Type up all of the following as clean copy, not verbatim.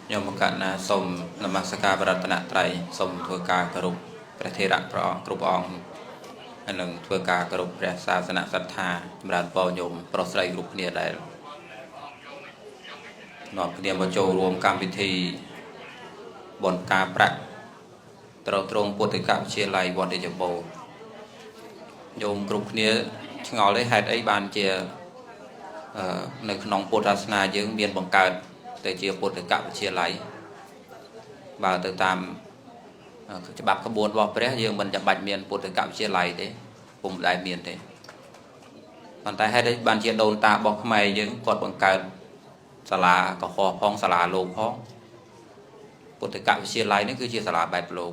ខ្ញុំមកកណាសូមនមស្ការព្រះរតនត្រ័យសូមធ្វើការគោរពព្រះថេរៈព្រះអង្គគ្រប់អង្គហើយនឹងធ្វើការគោរពព្រះសាសនសទ្ធាចម្រើនពរញោមប្រុសស្រីគ្រប់គ្នាដែលនាំគ្នាមកចូលរួមកម្មវិធីបុណ្យការប្រាក់ត្រូវត្រង់ពុទ្ធិកវិទ្យាល័យវត្តរាជបូរញោមគ្រប់គ្នាឆ្ងល់ទេហេតុអីបានជានៅក្នុងពុទ្ធសាសនាយើងមានបង្កើតទៅជាពុទ្ធិកវិទ្យាល័យបើទៅតាមច្បាប់ក្បួនរបស់ព្រះយើងមិនចាំបាច់មានពុទ្ធិកវិទ្យាល័យទេពុំដែលមានទេប៉ុន្តែហេតុអីបានជាដូនតារបស់ខ្មែរយើងគាត់បង្កើតសាលាកុហកផងសាលាលោកផងពុទ្ធិកវិទ្យាល័យនេះគឺជាសាលាបែបលោក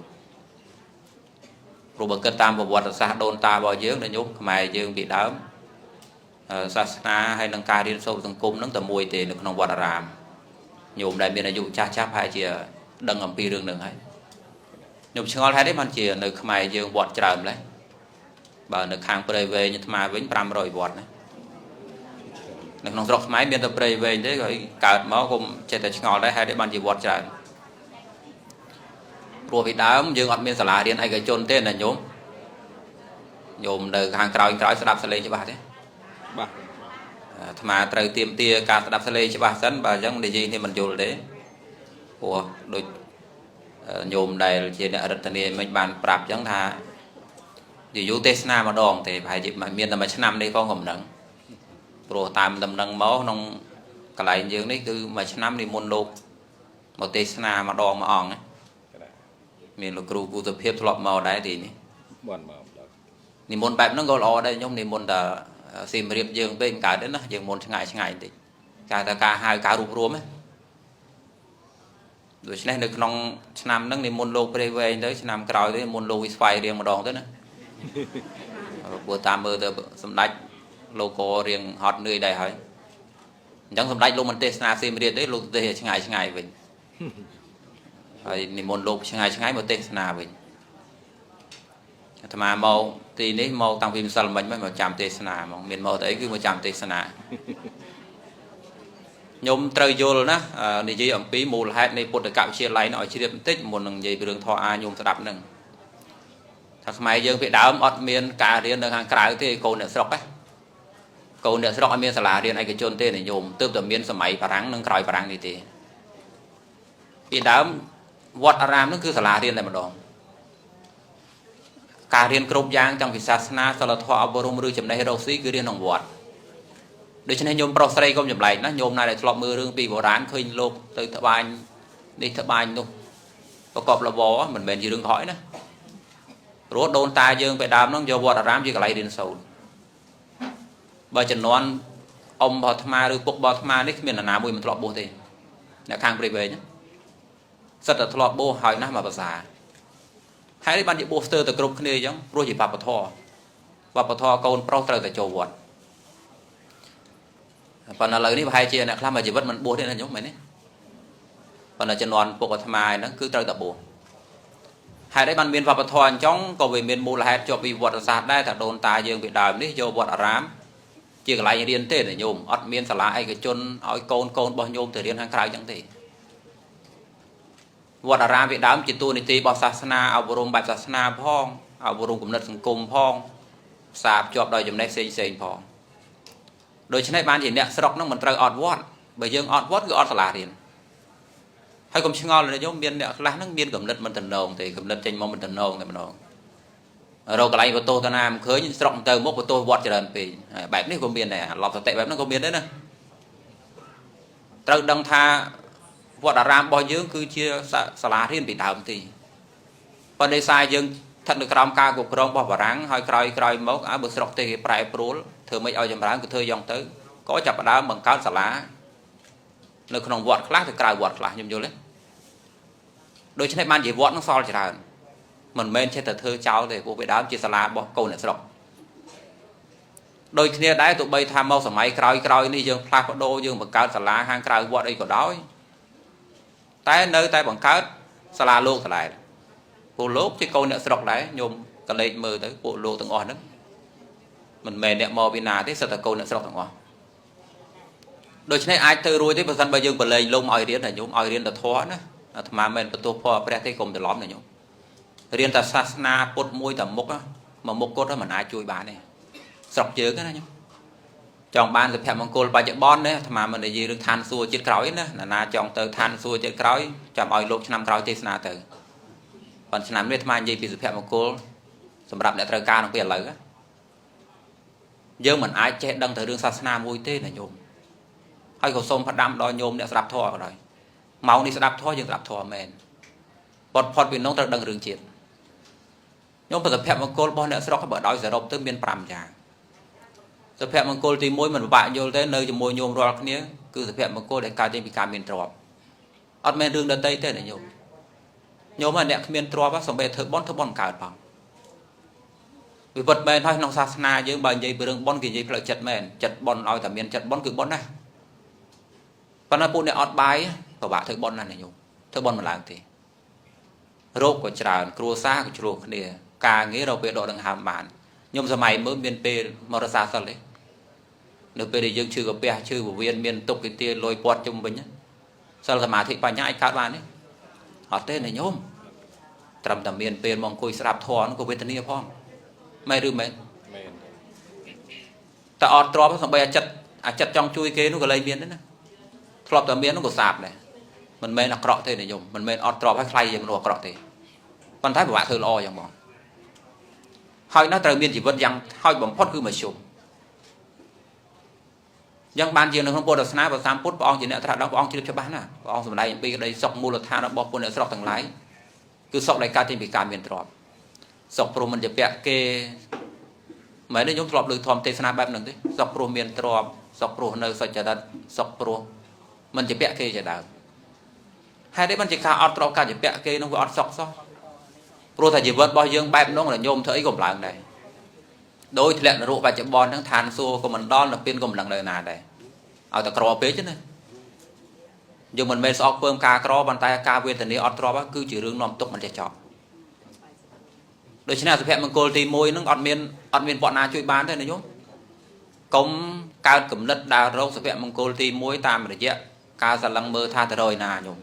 ព្រោះបើគិតតាមប្រវត្តិសាស្ត្រដូនតារបស់យើងដែលញោមខ្មែរយើងពីដើមសាសនាហើយនឹងការរៀនសូត្រសង្គមនឹងតែមួយទេនៅក្នុងវត្តអារាមញោមដែលមានអាយុចាស់ចាស់ប្រហែលជាដឹងអំពីរឿងនឹងហើយញោមឆ្ងល់ហេតុអីបានជានៅខ្មែរយើងវត្តច្រើនម្ល៉េះបើនៅខាងព្រៃវែងអាត្មាវិញ500វត្តណានៅក្នុងស្រុកខ្មែរមានតែព្រៃវែងទេក៏កើតមកគុំចេះតែឆ្ងល់ដែរហេតុអីបានជាវត្តច្រើនព្រោះពីដើមយើងអត់មានសាលារៀនឯកជនទេណាញោមញោមនៅខាងក្រោយក្រោយស្ដាប់សលេងច្បាស់ទេ បាទ អាត្មាត្រូវទៀមទាការស្ដាប់សលេងច្បាស់សិនបើអញ្ចឹងនិយាយនេះមិនយល់ទេព្រោះដូចញោមដែលជាអ្នករដ្ឋនាមិញបានប្រាប់អញ្ចឹងថាយូរទេសនាម្ដងទេប្រហែលជាមានតែមួយឆ្នាំនេះផងក៏មិនដឹងព្រោះតាមដំណឹងមកក្នុងកន្លែងយើងនេះគឺមួយឆ្នាំនិមន្តលោកមកទេសនាម្ដងមួយអង្គណាមានលោកគ្រូគូសុភាពធ្លាប់មកដែរទីនេះ បានមកម្ដង និមន្តបែបហ្នឹងក៏ល្អដែរញោមនិមន្តតែសៀមរាបយើងពេកមិនកើតទេណាយើងមុនឆ្ងាយឆ្ងាយបន្តិចការតែការហៅការរួបរวมណាដូច្នេះនៅក្នុងឆ្នាំហ្នឹងនិមន្តលោកព្រៃវែងទៅឆ្នាំក្រោយទៅនិមន្តលោកវិស្វ័យរៀងម្ដងទៅណាព្រោះតាមមើលទៅសម្ដេចលោកក៏រៀងហត់នឿយដែរហើយអញ្ចឹងសម្ដេចលោកមិនទេសនាសៀមរាបទេលោកទេសឆ្ងាយឆ្ងាយវិញហើយនិមន្តលោកឆ្ងាយឆ្ងាយមកទេសនាវិញអាត្មាមកទីនេះមកតាំងពីម្សិលមិញមកចាំទេសនាហ្មងមានមកទៅអីគឺមកចាំទេសនាខ្ញុំត្រូវយល់ណានិយាយអំពីមូលហេតុនៃពុទ្ធកវិទ្យាល័យនោះឲ្យជ្រាបបន្តិចមុននឹងនិយាយពីរឿងធម៌អាញោមស្ដាប់នឹងថាខ្មែរយើងពីដើមអត់មានការរៀននៅខាងក្រៅទេកូនអ្នកស្រុកណាកូនអ្នកស្រុកអត់មានសាលារៀនឯកជនទេណាញោមទើបតែមានសម័យបារាំងនិងក្រោយបារាំងនេះទេពីដើមវត្តអារាមនោះគឺសាលារៀនតែម្ដងការរៀនគ្រប់យ៉ាងទាំងពីសាសនាសិលធម៌អប់រំឬចំណេះរកស៊ីគឺរៀនក្នុងវត្តដូច្នេះញោមប្រុសស្រីកុំចម្លែកណាញោមណាដែលធ្លាប់មើលរឿងពីបុរាណឃើញលោកទៅត្បាញនេះត្បាញនោះប្រកបរបរមិនមែនជារឿងខកទេណាព្រោះដូនតាយើងពេលដើមហ្នឹងយកវត្តអារាមជាកន្លែងរៀនសូត្របើជំនាន់អ៊ំរបស់អាត្មាឬពុករបស់អាត្មានេះគ្មាននរណាមួយមិនធ្លាប់បួសទេអ្នកខាងព្រៃវែងសិតតែធ្លាប់បួសហើយណាស់មួយភាសាហើយនេះបានជាបួសស្ទើរតែគ្រប់គ្នាអញ្ចឹងព្រោះជាវប្បធម៌វប្បធម៌កូនប្រុសត្រូវតែចូលវត្តប៉ុន្តែឥឡូវនេះប្រហែលជាអ្នកខ្លះមួយជីវិតមិនបួសទេណាញោមមែនទេប៉ុន្តែជំនាន់ពុកអាត្មាហ្នឹងគឺត្រូវតែបួសហេតុអីបានមានវប្បធម៌អញ្ចឹងក៏វាមានមូលហេតុជាប់ពីវត្តសាស្ត្រដែរថាដូនតាយើងពីដើមនេះយកវត្តអារាមជាកន្លែងរៀនទេណាញោមអត់មានសាលាឯកជនឲ្យកូនកូនរបស់ញោមទៅរៀនខាងក្រៅអញ្ចឹងទេវត្តអារាមពីដើមជាតួនាទីរបស់សាសនាអប់រំបែបសាសនាផងអប់រំគំនិតសង្គមផងផ្សារភ្ជាប់ដោយចំណេះផ្សេងផ្សេងផងដូច្នេះបានជាអ្នកស្រុកហ្នឹងមិនត្រូវអត់វត្តបើយើងអត់វត្តគឺអត់សាលារៀនហើយកុំឆ្ងល់ណាញោមមានអ្នកខ្លះហ្នឹងមានគំនិតមិនតំណងទេគំនិតចេញមកមិនតំណងតែម្ដងរកកន្លែងបន្ទោសតាណាមិនឃើញស្រុកទៅមុខបន្ទោសវត្តច្រើនពេកបែបនេះក៏មានដែរឡប់សតិបែបហ្នឹងក៏មានដែរណាត្រូវដឹងថាវត្តអារាមរបស់យើងគឺជាសាលារៀនពីដើមទីប៉ុន្តែសារយើងស្ថិតនៅក្រោមការគ្រប់គ្រងរបស់បារាំងហើយក្រោយក្រោយមកអើបើស្រុកទេគេប្រែប្រួលធ្វើម៉េចឲ្យចម្រើនក៏ធ្វើយ៉ាងទៅក៏ចាប់ផ្ដើមបង្កើតសាលានៅក្នុងវត្តខ្លះទៅក្រៅវត្តខ្លះខ្ញុំយល់ទេដូច្នេះបានជាវត្តនឹងសល់ច្រើនមិនមែនចេះតែធ្វើចោលទេព្រោះពីដើមជាសាលារបស់កូនអ្នកស្រុកដូចគ្នាដែរទោះបីថាមកសម័យក្រោយក្រោយនេះយើងផ្លាស់ប្ដូរយើងបង្កើតសាលាខាងក្រៅវត្តអីក៏ដោយតែនៅតែបង្កើតសាលាលោកដដែលពួកលោកជាកូនអ្នកស្រុកដែរញោមកលេចមើលទៅពួកលោកទាំងអស់ហ្នឹងមិនមែនអ្នកមកពីណាទេសិតតែកូនអ្នកស្រុកទាំងអស់ ដូច្នេះអាចទៅរួចទេបើសិនបើយើងប្រឡែងលោកមកឲ្យរៀនណាញោមឲ្យរៀនតែធម៌ណាអាត្មាមិនបន្ទោសផលព្រះទេកុំច្រឡំណាញោមរៀនតែសាសនាពុទ្ធមួយតែមុខមកមុខគាត់មិនអាចជួយបានទេស្រុកយើងណាញោមចង់បានសុភមង្គលបច្ចុប្បន្នណាអាត្មាមិននិយាយរឿងឋានសួគ៌ជាតិក្រោយណាណាចង់ទៅឋានសួគ៌ជាតិក្រោយចាំឲ្យលោកឆ្នាំក្រោយទេសនាទៅប៉ុន្តែឆ្នាំនេះអាត្មានិយាយពីសុភមង្គលសម្រាប់អ្នកត្រូវការក្នុងពេលឥឡូវយើងមិនអាចចេះដឹងទៅរឿងសាសនាមួយទេណាញោមហើយក៏សូមផ្ដាំដល់ញោមអ្នកស្ដាប់ធម៌ក៏ដោយម៉ោងនេះស្ដាប់ធម៌យើងស្ដាប់ធម៌មែនផុតផុតពីនោះត្រូវដឹងរឿងជាតិញោមប្រសិទ្ធមង្គលរបស់អ្នកស្រុកបើដោយសរុបទៅមាន5យ៉ាងសុភមង្គលទី1មិនពិបាកយល់ទេនៅជាមួយញោមរាល់គ្នាគឺសុភមង្គលដែលកើតចេញពីការមានទ្រព្យអត់មែនរឿងដទៃទេណាញោមញោមអ្នកគ្មានទ្រព្យសំបីធ្វើបុណ្យធ្វើបុណ្យកើតផងវិបត្តិមែនហើយក្នុងសាសនាយើងបើនិយាយពីរឿងបុណ្យគេនិយាយផ្លូវចិត្តមែនចិត្តបុណ្យឲ្យតែមានចិត្តបុណ្យគឺបុណ្យណាប៉ុន្តែពួកអ្នកអត់បាយពិបាកធ្វើបុណ្យណាស់ណាញោមធ្វើបុណ្យមិនឡើងទេរោគក៏ច្រើនគ្រួសារក៏ជ្រុះគ្នាការងាររកពេលដកដង្ហើមបានញោមសម័យមើលមានពេលមករសាសិលទេនៅពេលដែលយើងឈឺកាពះឈឺពវៀនមានទុកគេទាលុយពាត់ជុំវិញសិលសមាធិបញ្ញាអាចកើតបានទេអត់ទេណាញោមត្រឹមតែមានពេលមកអង្គុយស្ដាប់ធម៌ក៏វេទនាផងមែនឬមែន មែន តែអត់ទ្របសំបីអាចិត្តអាចិត្តចង់ជួយគេនោះក៏លែងមានដែរណាធ្លាប់តែមាននោះក៏សាបដែរមិនមែនអាក្រក់ទេណាញោមមិនមែនអត់ទ្របហើយខ្លាយជាមនុស្សអាក្រក់ទេប៉ុន្តែពិបាកធ្វើល្អយ៉ាងបងហើយណាត្រូវមានជីវិតយ៉ាងហើយបំផុតគឺមធ្យមយ៉ាងបានជានៅក្នុងពុទ្ធសាសនាព្រះសម្ពុទ្ធព្រះអង្គជាអ្នកត្រាស់ដឹងព្រះអង្គជ្រាបច្បាស់ណាស់ព្រះអង្គសម្ដែងអំពីក្តីសុខមូលដ្ឋានរបស់ពុទ្ធអ្នកស្រុកទាំងឡាយគឺសុខដែលកើតចេញពីការមានទ្រព្យសុខព្រោះមិនជាពាក់គេមែនទេខ្ញុំធ្លាប់លើធម៌ទេសនាបែបហ្នឹងទេសុខព្រោះមានទ្រព្យសុខព្រោះនៅសុចរិតសុខព្រោះមិនជាពាក់គេជាដើមហេតុអីបានជាការអត់ទ្រព្យការជាពាក់គេនោះវាអត់សុខសោះព្រោះថាជីវិតរបស់យើងបែបនោះញោមធ្វើអីក៏មិនឡើងដែរដោយធ្លាក់នរកបច្ចុប្បន្នហ្នឹងឋានសួគ៌ក៏មិនដល់នៅពៀនក៏មិនដឹងនៅណាដែរឲ្យតែក្រពេកណាយើងមិនមែនស្អប់ពើមការក្រប៉ុន្តែការវេទនាអត់ទ្រព្យគឺជារឿងនាំទុកមិនចេះចប់ដូច្នេះសុភមង្គលទី1ហ្នឹងអត់មានវត្តណាជួយបានទេណាញោមកុំកើតគំនិតដើររកសុភមង្គលទី1តាមរយៈការសឡឹងមើលថាទៅរយណាញោម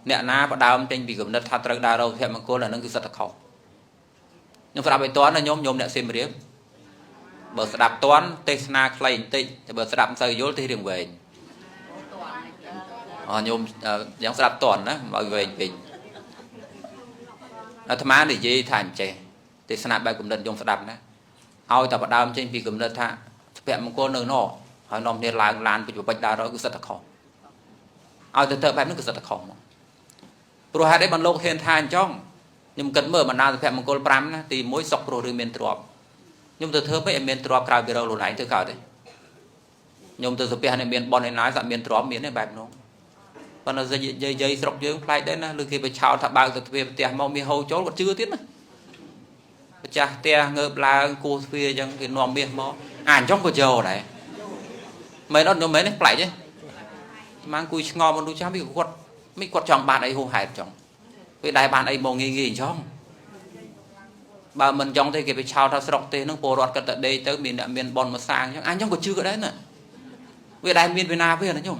អ្នកណាផ្ដើមចេញពីគំនិតថាត្រូវដើររកសុភមង្គលអាហ្នឹងគឺសិតតែខុសខ្ញុំស្ដាប់ឲ្យតន់ណាញោមញោមអ្នកសៀមរាបបើស្ដាប់តន់ទេសនាខ្លីបន្តិចតែបើស្ដាប់មិនសូវយល់ទេសរៀងវែងអញោមយ៉ាងស្ដាប់តន់ណាឲ្យវែងពេកអាត្មានិយាយថាអញ្ចេះទេសនាបែបគំនិតញោមស្ដាប់ណាឲ្យតែផ្ដើមចេញពីគំនិតថាសុភមង្គលនៅណហើយនាំគ្នាឡើងឡានពេជ្រដើររកគឺសិតតែខុសឲ្យទៅបែបហ្នឹងគឺសិតតែខុសមកព្រោះហេតុអីបានលោកហ៊ានថាអញ្ចឹងខ្ញុំគិតមើលបណ្ដាសុភមង្គល5ណាទី1សុខព្រោះរឿងមានទ្រព្យខ្ញុំទៅធ្វើមិនឲ្យមានទ្រព្យក្រៅពីរកខ្លួនឯងធ្វើកើតទេខ្ញុំទៅសុភនេះមានប៉ុនឯណាសក់មានទ្រព្យមានទេបែបនោះប៉ុន្តែយាយស្រុកយើងប្លែកដែរណាឬគេបិឆោតថាបើកទៅទ្វារផ្ទះមកមានហូរចូលគាត់ជឿទៀតណាម្ចាស់ផ្ទះងើបឡើងគោះទ្វារអញ្ចឹងគេនាំមាសមកអាអញ្ចឹងក៏យកដែរមែនអត់ខ្ញុំមែនទេប្លែកទេម៉ាងគួយឆ្ងល់មនុស្សចាស់វាគាត់មិនគាត់ចង់បានអីហួសហេតុចង់វាដែរបានអីមកងាយងាយអញ្ចឹងបើមិនចង់ទេគេไปឆោតថាស្រុកទេនឹងពលរដ្ឋគាត់ទៅដេកទៅមានអ្នកមានប៉ុនមកសាងអញ្ចឹងអញក៏ជឿក៏ដែរណាវាដែរមានពីណាវាណាខ្ញុំ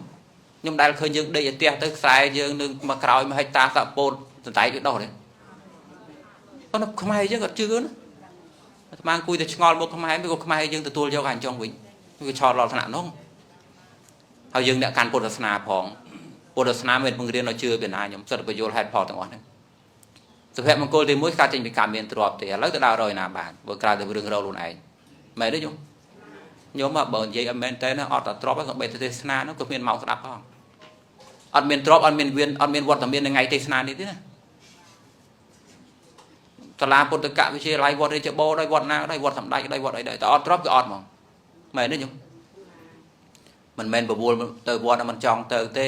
ខ្ញុំដែលឃើញយើងដេកឲ្យផ្ទះទៅខ្សែយើងនឹងមកក្រោយមកហិចតាសាក់ពោតសណ្តែកវាដោះទេប៉ុន្តែខ្មែរយើងក៏ជឿណាអាត្មាអង្គុយតែឆ្ងល់មកខ្មែរវាក៏ខ្មែរយើងទទួលយកអាអញ្ចឹងវិញវាឆោតដល់ថ្នាក់នោះហើយយើងអ្នកកាន់ពុទ្ធសាសនាផងពុទ្ធសាសនាមិនបង្រៀនឲ្យជឿពីណាខ្ញុំសិតបញ្យល់ហេតុផលទាំងអស់ហ្នឹងសុភមង្គលទី1កើតចេញពីការមានទ្រព្យទេឥឡូវទៅដើររយណាបានបើក្រៅតែរឿងរកខ្លួនឯងមែនទេញោមញោមបើនិយាយអត់មែនទេណាអត់តែទ្រព្យសំបីទេសនានោះក៏មានម៉ោងស្ដាប់ផងអត់មានទ្រព្យអត់មានវៀនអត់មានវត្តមាននៅថ្ងៃទេសនានេះទេណាសាលាពុទ្ធកវិទ្យាល័យវត្តរាជបូរដោយវត្តណាដោយវត្តសម្ដេចដោយវត្តអីដែរតែអត់ទ្រព្យគឺអត់ហ្មងមែនទេញោមមិនមែនបបួលទៅវត្តមិនចង់ទៅទេ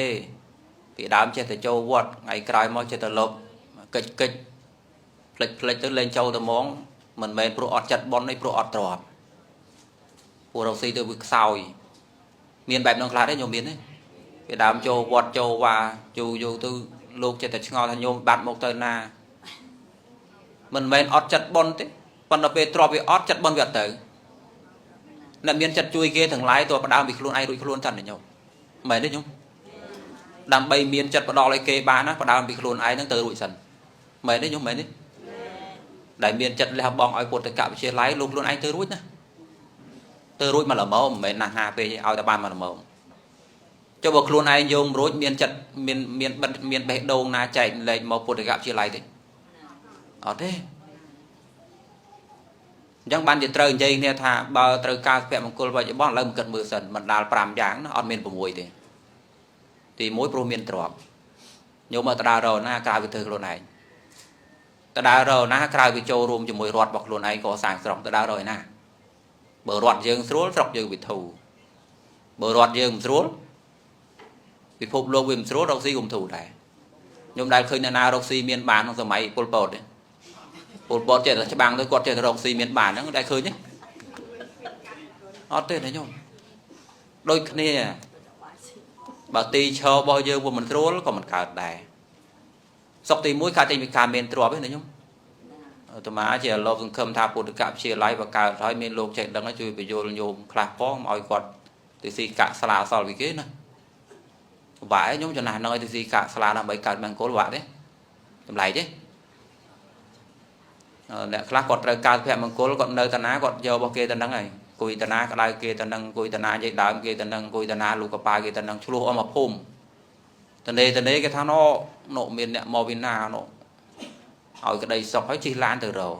ពីដើមចេះតែចូលវត្តថ្ងៃក្រោយមកចេះតែលប់កិច្ចកិច្ចផ្លិចផ្លិចទៅលែងចូលទៅហ្មងមិនមែនព្រោះអត់ចិត្តប៉ុនទេព្រោះអត់ទ្រព្យព្រោះរកស៊ីទៅវាខ្សោយមានបែបនោះខ្លះទេញោមមានទេពីដើមចូលវត្តចូលវាយូរយូរទៅលោកចេះតែឆ្ងល់ថាញោមបាត់មកទៅណាមិនមែនអត់ចិត្តប៉ុនទេប៉ុន្តែពេលទ្រព្យវាអត់ចិត្តប៉ុនវាអត់ទៅអ្នកមានចិត្តជួយគេទាំងឡាយតើផ្ដើមពីខ្លួនឯងរួចខ្លួនតាន់ញោម មែនទេញោមដើម្បីមានចិត្តផ្ដល់ឲ្យគេបានណាផ្ដើមពីខ្លួនឯងហ្នឹងទៅរួចសិនមែនទេញោមមែនទេដែលមានចិត្តលះបង់ឲ្យពុទ្ធកវិទ្យាល័យលោកខ្លួនឯងទៅរួចណាទៅរួចមកល្មមមិនមែនណាស់ណាពេកឲ្យតែបានមកល្មមចុះបើខ្លួនឯងយោងរួចមានចិត្តមានមានបិទមានបេះដូងណាចែកលែកមកពុទ្ធកវិទ្យាល័យទេអត់ទេអញ្ចឹងបានជាត្រូវនិយាយគ្នាថាបើត្រូវការសុភមង្គលបច្ចុប្បន្នឥឡូវមិនគិតមើលសិនមិនដាល់5យ៉ាងណាអត់មាន6ទេទី1ព្រោះមានទ្រព្យញោមមកតដើររណាក្រៅពីធ្វើខ្លួនឯងតដើររណាក្រៅពីចូលរួមជាមួយរដ្ឋរបស់ខ្លួនឯងក៏សាងស្រុកតដើររឯណាបើរដ្ឋយើងស្រួលស្រុកយើងវាធូរបើរដ្ឋយើងមិនស្រួលពិភពលោកវាមិនស្រួលរកស៊ីក៏មិនធូរដែរខ្ញុំដែលឃើញអ្នកណារកស៊ីមានបានក្នុងសម័យប៉ុលពតទេពលពតចេះតែច្បាំងទៅគាត់ចេះតែរកស៊ីមានបានហ្នឹងដែលឃើញទេអត់ទេណាញោមដូចគ្នាបើទីឈររបស់យើងវាមិនស្រួលក៏មិនកើតដែរសុកទី1កើតចេញពីការមានទ្រព្យទេណាញោមអាត្មាជាលោកសង្ឃឹមថាពុទ្ធកវិទ្យាល័យបើកើតហើយមានលោកចេះដឹងជួយបញ្យល់ញោមខ្លះផងឲ្យគាត់ទៅស៊ីកាក់ស្លាសល់ពីគេណាបាក់ញោមចំណាស់ហ្នឹងឲ្យទៅស៊ីកាក់ស្លាដើម្បីកើតមង្គលបាក់ទេចម្លែកទេអ្នកខ្លះគាត់ត្រូវកើតភមង្គលគាត់នៅតាណាគាត់យករបស់គេទៅហ្នឹងហើយគួយតាណាក្តៅគេទៅហ្នឹងគួយតាណានិយាយដើមគេទៅហ្នឹងគួយតាណាលោកកប៉ាគេទៅហ្នឹងឆ្លោះអស់មកភូមិតនេតនេគេថាណោណមានអ្នកមកពីណាណោឲ្យក្តីសុខហើយជិះឡានទៅរក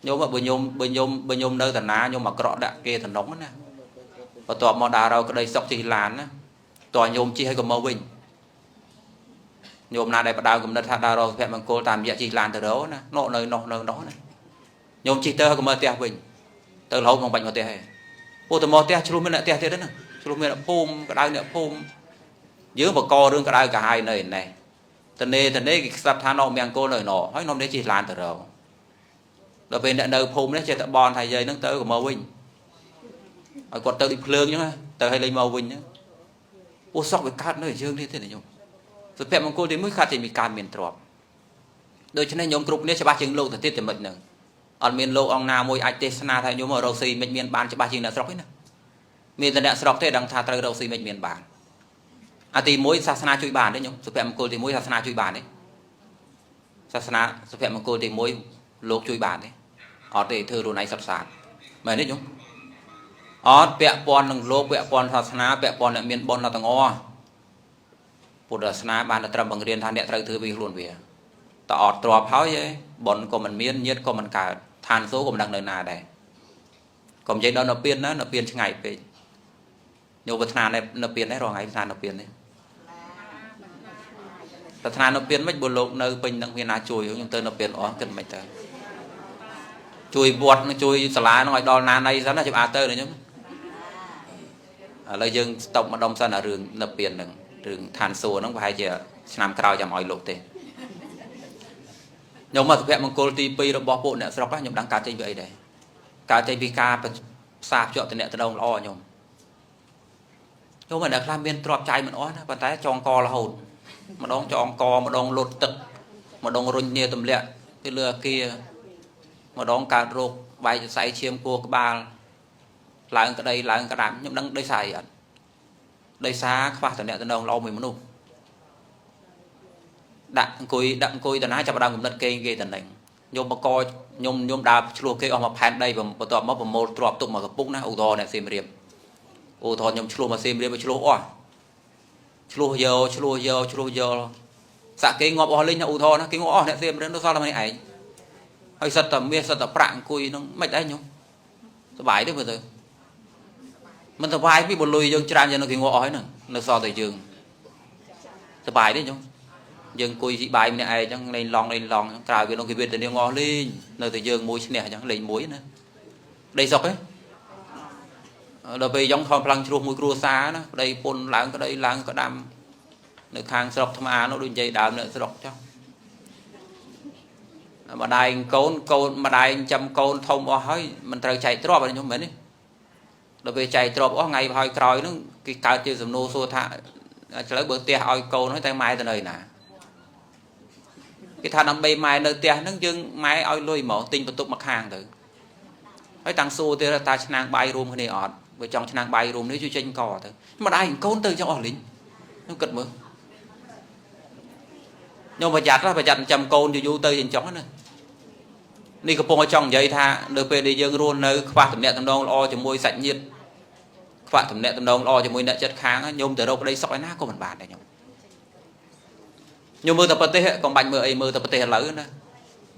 ញោមបើញោមបើញោមបើញោមនៅតាណាញោមអាក្រក់ដាក់គេតំណុងណាបន្ទាប់មកដើររកក្តីសុខជិះឡានណាតើញោមជិះឲ្យក៏មកវិញញោមណាដែលផ្ដើមកំណត់ថាដើររកសុភមង្គលតាមរយៈជិះឡានទៅរកណាណោនៅណោះនៅណោះណាញោមជិះទៅឲ្យក៏មកផ្ទះវិញទៅរហូតមកបាច់មកផ្ទះឯងពួកទៅមកផ្ទះឆ្លោះមានអ្នកផ្ទះទៀតណាឆ្លោះមានអ្នកភូមិក្តៅអ្នកភូមិយើងបករឿងក្តៅកាហាយនៅឯនេះតនេតនេគេស្ដាប់ថាណោមានអង្គលនៅណោហើយនំនេះជិះឡានទៅរកដល់ពេលអ្នកនៅភូមិនេះចេះតែបនថាយាយហ្នឹងទៅក៏មកវិញឲ្យគាត់ទៅដូចភ្លើងអញ្ចឹងទៅឲ្យលេងមកវិញហ្នឹងពួកសក់វាកើតនៅយើងនេះទេណាញោមសុភមង្គលទី1ខាត់ចេញពីការមានទ្រព្យដូច្នេះញោមគ្រប់គ្នាច្បាស់ជាងលោកទៅទៀតតែមិនហ្នឹងអត់មានលោកអង្គណាមួយអាចទេសនាថាញោមរកស៊ីមិនមានបានច្បាស់ជាងអ្នកស្រុកទេណាមានតែអ្នកស្រុកទេដឹងថាត្រូវរកស៊ីមិនមានបានអាទី1សាសនាជួយបានទេញោមសុភមង្គលទី1សាសនាជួយបានទេសាសនាសុភមង្គលទី1លោកជួយបានទេអត់ទេធ្វើខ្លួនឯងសុទ្ធសាធមែនទេញោមអត់ពាក់ព័ន្ធនឹងលោកពាក់ព័ន្ធសាសនាពាក់ព័ន្ធអ្នកមានបុណ្យដល់ទាំងអស់ពុទ្ធសាសនាបានតែត្រឹមបង្រៀនថាអ្នកត្រូវធ្វើពីខ្លួនវាតើអត់ទ្របហើយឯងបុណ្យក៏មិនមានញាតិក៏មិនកើតឋានសួគ៌ក៏មិនដឹងនៅណាដែរកុំនិយាយដល់នៅពៀនណានៅពៀនឆ្ងាយពេកញោមប្រាថ្នានៅពៀននេះរងថ្ងៃប្រាថ្នានៅពៀននេះប្រាថ្នានៅពៀនមិនបើលោកនៅពេញនឹងមានណាជួយខ្ញុំទៅនៅពៀនអស់គិតមិនទៅជួយវត្តនឹងជួយសាលានឹងឲ្យដល់ណាណីសិនណាខ្ញុំអាចទៅណាខ្ញុំឥឡូវយើងស្តុបម្ដុំសិនអារឿងនៅពៀននឹងរឿងឋានសួគ៌ហ្នឹងប្រហែលជាឆ្នាំក្រោយចាំឲ្យលោកទេខ្ញុំមកសុភមង្គលទី2របស់ពួកអ្នកស្រុកខ្ញុំដឹងកើតចេញពីអីដែរកើតចេញពីការផ្សារភ្ជាប់តំណតំណងល្អខ្ញុំខ្ញុំមិនដែលខ្លះមានទ្រព្យចាយមិនអស់ណាប៉ុន្តែចងករហូតម្ដងចងកម្ដងលុតទឹកម្ដងរុញគ្នាទម្លាក់ទៅលើអាគារម្ដងកើតរោគបែកសរសៃឈាមគួរក្បាលឡើងក្តីឡើងក្តាំខ្ញុំដឹងដោយសារអីអត់ដោយសារខ្វះតំណតំណងល្អមួយមនុស្សដាក់អង្គុយដាក់អង្គុយតាណាចាប់ដើមកំណត់គេគេតំណែងខ្ញុំបកខ្ញុំដើរឆ្លោះគេអស់មួយផែនដីបន្ទាប់មកប្រមូលទ្រព្យទុកមកកំពុកណាឧទាហរណ៍អ្នកសៀមរាបឧទាហរណ៍ខ្ញុំឆ្លោះមកសៀមរាបឆ្លោះអស់ឆ្លោះយកឆ្លោះយកឆ្លោះយកសាក់គេងាប់អស់លេងណាឧទាហរណ៍ណាគេងាប់អស់អ្នកសៀមរាបនៅសល់តែម្នាក់ឯងហើយសិតតែមាសសិតតែប្រាក់អង្គុយហ្នឹងមិនដែរខ្ញុំសុបាយទេមើលទៅមិនសុបាយពីបលុយយើងច្រើនយ៉ាងនោះគេងាប់អស់ហើយហ្នឹងនៅសល់តែយើងសុបាយទេខ្ញុំយើងអង្គុយស៊ីបាយម្នាក់ឯងអញ្ចឹងលេងឡងលេងឡងក្រៅវានោះគេវេទនាងអស់លេងនៅតែយើងមួយឈ្នះអញ្ចឹងលេងមួយណាដីសុកទេដល់ពេលយ៉ងថនផ្លាំងជ្រោះមួយគ្រួសារណាប្តីពុនឡើងក្តីឡើងក្តាំនៅខាងស្រុកថ្មនោះដូចនិយាយដើមអ្នកស្រុកចុះម្ដាយកូនកូនម្ដាយចាំកូនធំអស់ហើយមិនត្រូវចែកទ្រព្យខ្ញុំមែនទេដល់ពេលចែកទ្រព្យអស់ថ្ងៃហើយក្រោយហ្នឹងគេកើតជាសំណួរសួរថាឥឡូវបើផ្ទះឲ្យកូនហើយតែម៉ែទៅនៅណាគេថាដើម្បីម៉ែនៅផ្ទះហ្នឹងយើងម៉ែឲ្យលុយហ្មងទិញបន្ទប់មកខាងទៅហើយតាំងសួរទៀតតើឆ្នាំងបាយរួមគ្នាអត់ បើចង់ឆ្នាំងបាយរួមនេះជួយចេញកទៅម្ដាយកូនទៅចង់អស់លីងខ្ញុំគិតមើលខ្ញុំប្រយ័ត្នប្រយ័ត្នចាំកូនយូរយូរទៅអញ្ចឹងណានេះកំពុងឲ្យចង់និយាយថានៅពេលដែលយើងរស់នៅខ្វះតំណែងតំណងល្អជាមួយសាច់ញាតិខ្វះតំណែងតំណងល្អជាមួយអ្នកចិត្តខាងញោមទៅរកក្តីសុខឯណាក៏មិនបានដែរញោមញោមមើលតែប្រទេសកុំបាច់មើលអីមើលតែប្រទេសឥឡូវណា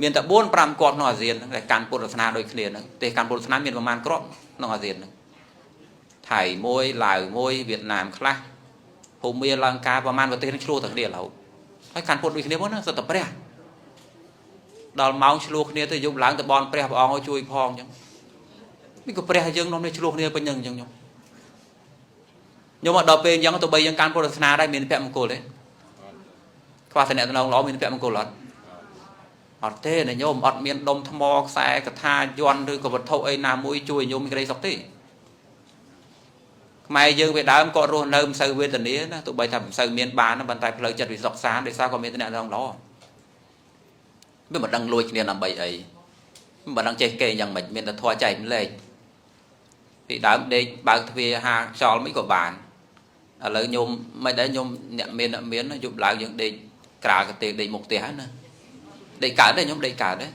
មានតែ4 5គ្រាប់ក្នុងអាស៊ានហ្នឹងដែលកាន់ពុទ្ធសាសនាដូចគ្នាហ្នឹងប្រទេសកាន់ពុទ្ធសាសនាមានប្រមាណគ្រាប់ក្នុងអាស៊ានហ្នឹងថៃមួយឡាវមួយវៀតណាមខ្លះភូមាលង្កាប្រមាណប្រទេសហ្នឹងឆ្លោះតែគ្នារហូតហើយកាន់ពុទ្ធដូចគ្នាមកណាសិតតែព្រះដល់ម៉ោងឆ្លោះគ្នាទៅយប់ឡើងទៅបន់ព្រះព្រះអង្គឲ្យជួយផងអញ្ចឹងនេះក៏ព្រះយើងនាំនេះឆ្លោះគ្នាពេញហ្នឹងអញ្ចឹងខ្ញុំខ្ញុំមកដល់ពេលអញ្ចឹងទៅបីយើងកាន់ពុទ្ធសាសនាដែរមានភមង្គលទេខ្វះតំណែងល្អមានភមង្គលអត់អត់ទេណាញោមអត់មានដុំថ្មខ្សែកថាយន្តឬក៏វត្ថុអីណាមួយជួយញោមមានក្តីសុខទេខ្មែរយើងវាដើមក៏រស់នៅមិនសូវវេទនាណាទោះបីថាមិនសូវមានបានប៉ុន្តែផ្លូវចិត្តវាសុខសាន្តដោយសារក៏មានតំណែងល្អវាមិនដឹងលួចគ្នាដើម្បីអីមិនដឹងចេះគេយ៉ាងម៉េចមានតែធွာចែកម្លែកពីដើមដេកបើកទ្វារហាខ្យល់មិនក៏បានឥឡូវញោមមិនដែរញោមអ្នកមានអ្នកមានយប់ឡើងយើងដេកក្រាលកទេដេកមុខផ្ទះហ្នឹងណាដេកកើតទេញោមដេកកើតទេ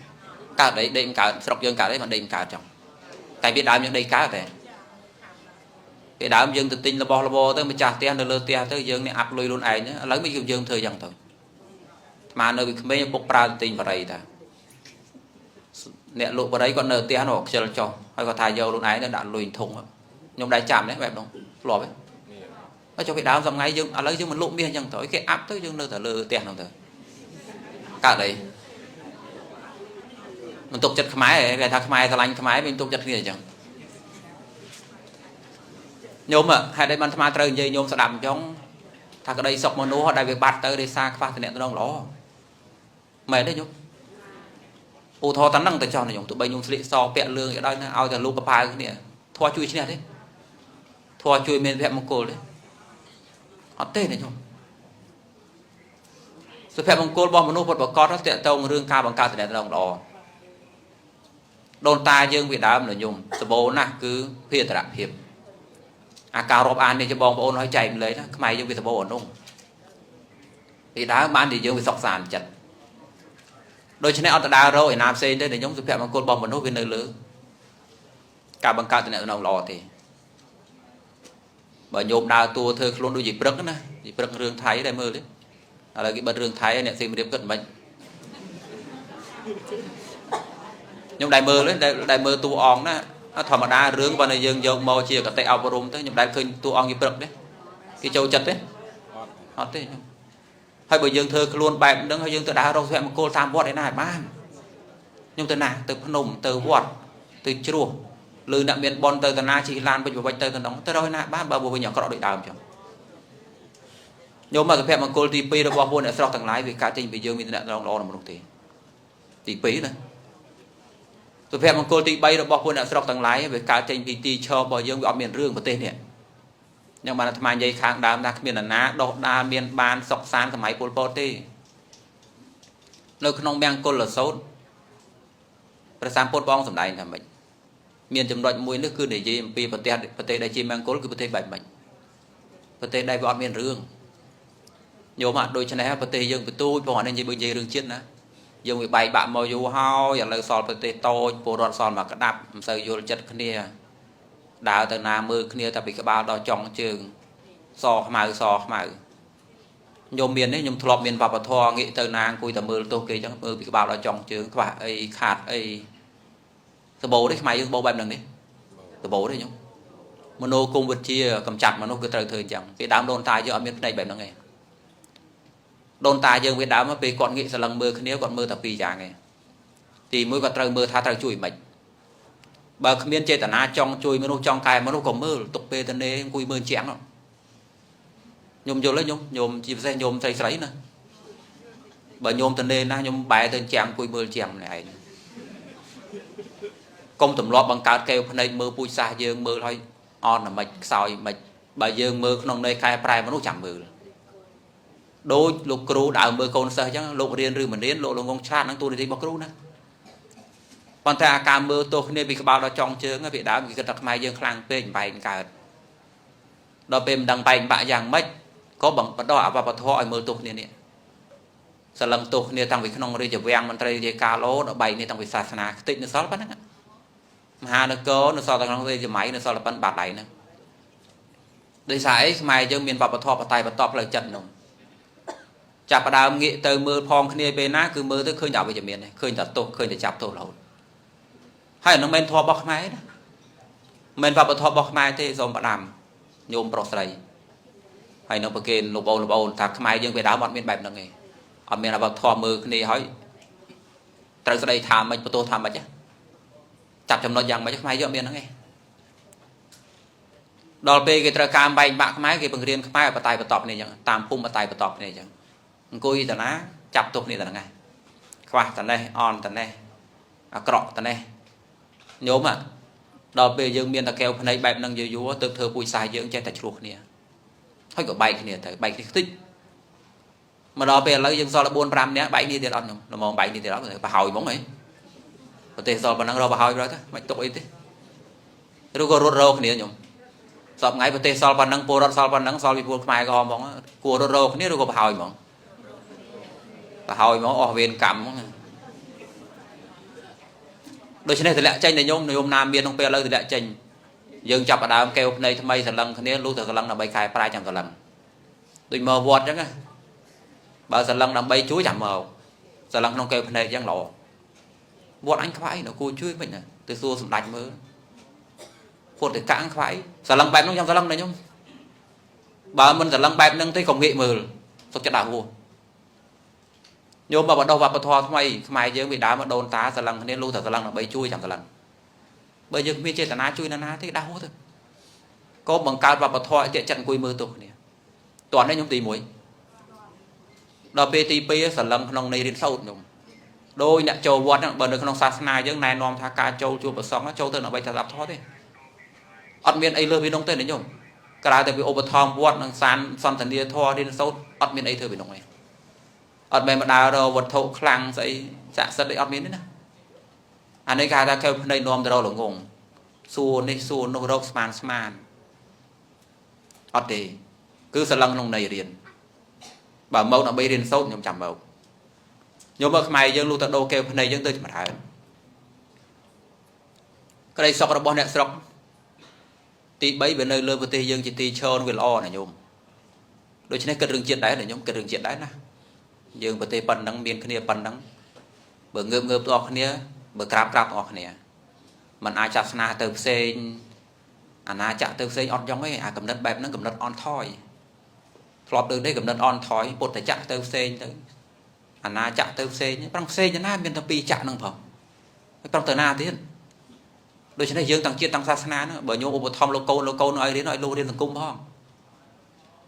កើតអីដេកមិនកើតស្រុកយើងកើតអីមិនដេកមិនកើតចង់តែពីដើមយើងដេកកើតទេពីដើមយើងទៅទិញរបស់របរទៅម្ចាស់ផ្ទះនៅលើផ្ទះទៅយើងនេះអាប់លុយខ្លួនឯងឥឡូវមិនយើងធ្វើយ៉ាងទៅអាត្មានៅពីក្មេងពុកប្រើទៅទិញបារីតាអ្នកលក់បារីគាត់នៅផ្ទះនោះខ្ជិលចុះហើយគាត់ថាយកខ្លួនឯងទៅដាក់លុយធុងខ្ញុំដែរចាំទេបែបនោះធ្លាប់ទេហើយចុះពីដើមសមថ្ងៃយើងឥឡូវយើងមិនលក់មាសអញ្ចឹងទៅគេអាប់ទៅយើងនៅតែលើផ្ទះនោះទៅកើតអីមិនទុកចិត្តខ្មែរគេថាខ្មែរស្រឡាញ់ខ្មែរមិនទុកចិត្តគ្នាអញ្ចឹងញោមហេតុអីបានអាត្មាត្រូវនិយាយញោមស្ដាប់អញ្ចឹងថាក្តីសុខមនុស្សដែលវាបាត់ទៅដោយសារខ្វះតំណែងល្អមែនទេញោមឧទាហរណ៍តែនឹងទៅចោះញោមទោះបីញោមស្លៀកសពាក់លឿងក៏ដោយណាឲ្យតែលោកកប៉ាវគ្នាធွာជួយឈ្នះទេធွာជួយមានភមង្គលទេអត់ទេណាញោមសុភមង្គលរបស់មនុស្សពិតប្រាកដទាក់ទងរឿងការបង្កើតតំណែងល្អដូនតាយើងពីដើមញោមសបោណាស់គឺភាតរភាពអាការរាប់អាននេះជាបងប្អូនឲ្យចែកម្លែកណាខ្មែរយើងវាសបោអនុងពីដើមបានជាយើងវាសុខសាន្តចិត្តដូច្នេះអត់ទៅដើររកឯណាផ្សេងទេញោមសុភមង្គលរបស់មនុស្សវានៅលើការបង្កើតតំណែងល្អទេបើញោមដើរតួធ្វើខ្លួនដូចជាព្រឹកណាជាព្រឹករឿងថៃដែរមើលទេឥឡូវគេបិទរឿងថៃអ្នកសៀមរាបគិតមិនខ្ញុំដែរមើលទេដែរមើលតួអង្គណាធម្មតារឿងបើយើងយកមកជាកតិអប់រំទៅខ្ញុំដែរឃើញតួអង្គជាព្រឹកទេគេចូលចិត្តទេអត់ទេខ្ញុំហើយបើយើងធ្វើខ្លួនបែបហ្នឹងហើយយើងទៅដើររកសុភមង្គលតាមវត្តឯណាឲ្យបានខ្ញុំទៅណាទៅភ្នំទៅវត្តទៅជ្រោះឬអ្នកមានប៉ុនទៅតាណាជិះឡានវិញវិញទៅកណ្ដងទៅរកឯណាបានបើវិញអាក្រក់ដូចដើមចឹងញោមមកសុភមង្គលទី2របស់ពួកអ្នកស្រុកទាំងឡាយវាកើតចេញពីយើងមានតំណែងល្អដល់មនុស្សទេទី2ណាសុភមង្គលទី3របស់ពួកអ្នកស្រុកទាំងឡាយវាកើតចេញពីទីឈររបស់យើងវាអត់មានរឿងប្រទេសនេះខ្ញុំបានអាត្មានិយាយខាងដើមថាគ្មាននរណាដោះដាលមានបានសុខសាន្តសម័យពលពតទេនៅក្នុងមង្គលសោតព្រះសម្ពុទ្ធបងសម្ដែងថាម៉េចមានចំណុចមួយនេះគឺនិយាយអំពីប្រទេសដែលជាមង្គលគឺប្រទេសបែបម៉េចប្រទេសដែលវាអត់មានរឿងញោមអត់ដូច្នេះប្រទេសយើងបន្ទូចបងអានេះនិយាយបើនិយាយរឿងជាតិណាយើងវាបែកបាក់មកយូរហើយឥឡូវសល់ប្រទេសតូចពលរដ្ឋសល់មកក្តាប់មិនសូវយល់ចិត្តគ្នាដើរទៅណាមើលគ្នាតែពីក្បាលដល់ចុងជើងសខ្មៅសខ្មៅញោមមាននេះខ្ញុំធ្លាប់មានវប្បធម៌ងាកទៅណាអង្គុយតែមើលទោសគេចឹងមើលពីក្បាលដល់ចុងជើងខ្វះអីខាតអីសបោទេខ្មែរយើងសបោបែបហ្នឹងនេះសបោទេញោមមโนគមវិជ្ជាកំចាត់មនុស្សគឺត្រូវធ្វើអញ្ចឹងពីដើមដូនតាយើងអត់មានភ្នែកបែបហ្នឹងទេដូនតាយើងវាដើមពេលគាត់ងាកសឡឹងមើលគ្នាគាត់មើលតែពីរយ៉ាងឯងទីមួយគាត់ត្រូវមើលថាត្រូវជួយមិនបើគ្មានចេតនាចង់ជួយមនុស្សចង់កែមនុស្សក៏មើលទុកពេលតនេអង្គុយមើលជាងខ្ញុំយល់ទេញោមជាពិសេសញោមស្រីស្រីណាបើញោមតនេណាខ្ញុំបែរទៅជាងអង្គុយមើលជាងម្នាក់ឯងកុំទម្លាប់បង្កើតកែវភ្នែកមើលពូជសាសយើងមើលឲ្យអន់មិនខ្សោយមិនបើយើងមើលក្នុងន័យកែប្រែមនុស្សចាំមើលដូចលោកគ្រូដើរមើលកូនសិស្សអញ្ចឹងលោករៀនឬមិនរៀនលោកងងឆ្លាតនឹងទូនាទីរបស់គ្រូណា ប៉ុន្តែអាការមើលទោសគ្នាពីក្បាលដល់ចុងជើងពីដើមគេគិតថាខ្មែរយើងខ្លាំងពេកបែកកើតដល់ពេលមិនដឹងបែកបាក់យ៉ាងម៉េចក៏បង្បដោះអវបធម៌ឲ្យមើលទោសគ្នានេះសលឹងទោសគ្នាតាំងពីក្នុងរាជវាំងមន្ត្រីរាជការលោដល់បែកនេះតាំងពីសាសនាខ្ទេចនៅសល់ប៉ុណ្ណឹងមហានគរនៅសល់តែក្នុងរាជសម័យនៅសល់តែប៉ុណ្ណបាត់ដៃហ្នឹងដោយសារអីខ្មែរយើងមានវប្បធម៌បតែបន្តផ្លូវចិត្តនោះចាប់ផ្ដើមងាកទៅមើលផងគ្នាពេលណាគឺមើលទៅឃើញតែអវិជ្ជមានឃើញតែទោសឃើញតែចាប់ទោសរហូតហើយអានោះមិនធម៌របស់ខ្មែរណាមិនវប្បធម៌របស់ខ្មែរទេសូមផ្ដាំញោមប្រុសស្រីហើយនៅប្រគេនលោកបងលោកអូនថាខ្មែរយើងពេលដើមអត់មានបែបហ្នឹងទេអត់មានវប្បធម៌មើលគ្នាហើយត្រូវស្ដីថាម៉េចបន្ទោសថាម៉េចចាប់ចំណុចយ៉ាងម៉េចខ្មែរយើងអត់មានហ្នឹងទេដល់ពេលគេត្រូវការបែកបាក់ខ្មែរគេបង្រៀនខ្មែរឲ្យបតែបន្តគ្នាអញ្ចឹងតាមភូមិបតែបន្តគ្នាអញ្ចឹងអង្គុយតាណាចាប់ទោសគ្នាតាហ្នឹងខ្វះតានេះអន់តានេះអាក្រក់តានេះញោមដល់ពេលយើងមានតកែវភ្នែកបែបហ្នឹងយូរយូរទៅធ្វើពូជសាសយើងចេះតែឆ្លោះគ្នាហើយក៏បែកគ្នាទៅបែកគ្នាខ្ទេចមកដល់ពេលឥឡូវយើងសល់តែ4 5នាក់បែកគ្នាទៀតអត់ខ្ញុំល្មមបែកគ្នាទៀតអត់ប្រហើយហ្មងហីប្រទេសសល់ប៉ុណ្ណឹងរកប្រហើយប្រទៅមិនទុកអីទេឬក៏រត់រកគ្នាខ្ញុំសពថ្ងៃប្រទេសសល់ប៉ុណ្ណឹងពលរដ្ឋសល់ប៉ុណ្ណឹងសល់ពីពលខ្មែរក៏ហ្មងគួររត់រកគ្នាឬក៏ប្រហើយហ្មងប្រហើយហ្មងអស់វេនកម្មហ្មងដូច្នេះតម្លាក់ចេញតែញោមញោមណាមានក្នុងពេលឥឡូវតម្លាក់ចេញយើងចាប់ផ្ដើមកែវភ្នែកថ្មីសលឹងគ្នាលុះតែសលឹងដើម្បីកែប្រែចាំសលឹងដូចមកវត្តអញ្ចឹងណាបើសលឹងដើម្បីជួយចាំមកសលឹងក្នុងកែវភ្នែកអញ្ចឹងល្អវត្តអញខ្វាយនៅគួរជួយមិនណាទៅសួរសម្ដេចមើលពុទ្ធិកៈខ្វាយសលឹងបែបហ្នឹងចាំសលឹងណាញោមបើមិនសលឹងបែបហ្នឹងទេកុំងាកមើលសុខចិត្តដាក់ហួសញោមបើបដោះវប្បធម៌ថ្មីខ្មែរយើងពីដើមមកដូនតាសលឹងគ្នាលុះតែសលឹងដើម្បីជួយចាំសលឹងបើយើងគ្មានចេតនាជួយណាណាទេដាក់ហួសទៅក៏បង្កើតវប្បធម៌ឲ្យចិត្តអង្គុយមើលទោសគ្នាតោះនេះខ្ញុំទី1ដល់ពេលទី2សលឹងក្នុងនៃរៀនសូត្រខ្ញុំដោយអ្នកចូលវត្តហ្នឹងបើនៅក្នុងសាសនាយើងណែនាំថាការចូលជួបប្រសង់ចូលទៅដើម្បីតែស្ដាប់ធម៌ទេអត់មានអីលើសពីនោះទេណាញោមក្រៅតែពីឧបត្ថម្ភវត្តនិងសានសន្តានាធម៌រៀនសូត្រអត់មានអីធ្វើពីនោះទេអត់មែនមកដើររកវត្ថុខ្លាំងស្អីស័ក្តិសិទ្ធិអីអត់មានទេណាអានេះគេហៅថាកែវភ្នែកនាំទៅរកល្ងងសួរនេះសួរនោះរកស្មានស្មានអត់ទេគឺសលឹងក្នុងន័យរៀនបើមកដើម្បីរៀនសូត្រខ្ញុំចាំមកញោមមើលខ្មែរយើងលុះទៅដូរកែវភ្នែកយើងទៅចម្រើនក្តីសុខរបស់អ្នកស្រុកទី3វានៅលើប្រទេសយើងជាទីឈរវាល្អណាញោមដូច្នេះគិតរឿងជាតិដែរណាញោមគិតរឿងជាតិដែរណាយើងប្រទេសប៉ុណ្ណឹងមានគ្នាប៉ុណ្ណឹងបើងើបងើបទាំងអស់គ្នាបើក្រាបក្រាបទាំងអស់គ្នាมันអាចសាសនាទៅផ្សេងអាណាចក្រទៅផ្សេងអត់យ៉ងទេអាកំណត់បែបហ្នឹងកំណត់អន់ថយធ្លាប់ដូចនេះកំណត់អន់ថយពុទ្ធចក្រទៅផ្សេងទៅអាណាចក្រទៅផ្សេងប្រឹងផ្សេងទៅណាមានតែពីរចក្រហ្នឹងផងហើយប្រឹងទៅណាទៀតដូច្នេះយើងតាំងជាតិតាំងសាសនាហ្នឹងបើញោមឧបត្ថម្ភលោកកូនលោកកូនឲ្យរៀនឲ្យលោករៀនសង្គមផង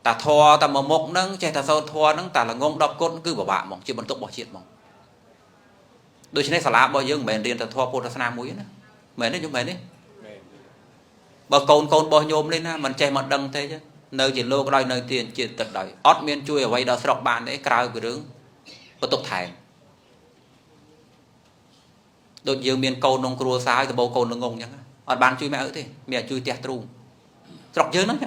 តាធរតែមួយមុខហ្នឹងចេះតែសូត្រធរហ្នឹងតែល្ងង10គុណគឺពិបាកហ្មងជាបន្ទុករបស់ជាតិហ្មងដូច្នេះសាលារបស់យើងមិនមែនរៀនតែធម៌ពុទ្ធសាសនាមួយណាមែនទេញោមមែនទេបើកូនកូនរបស់ញោមនេះណាមិនចេះមកដឹងទេនៅជាលោកដោយនៅទីជាតិទឹកដោយអត់មានជួយអ្វីដល់ស្រុកបានទេក្រៅពីរឿងបន្ទុកថែមដូចយើងមានកូនក្នុងគ្រួសារឲ្យដបោកូនល្ងងអញ្ចឹងអត់បានជួយម៉ែឪទេមានជួយផ្ទះទ្រូងស្រុកយើងហ្នឹង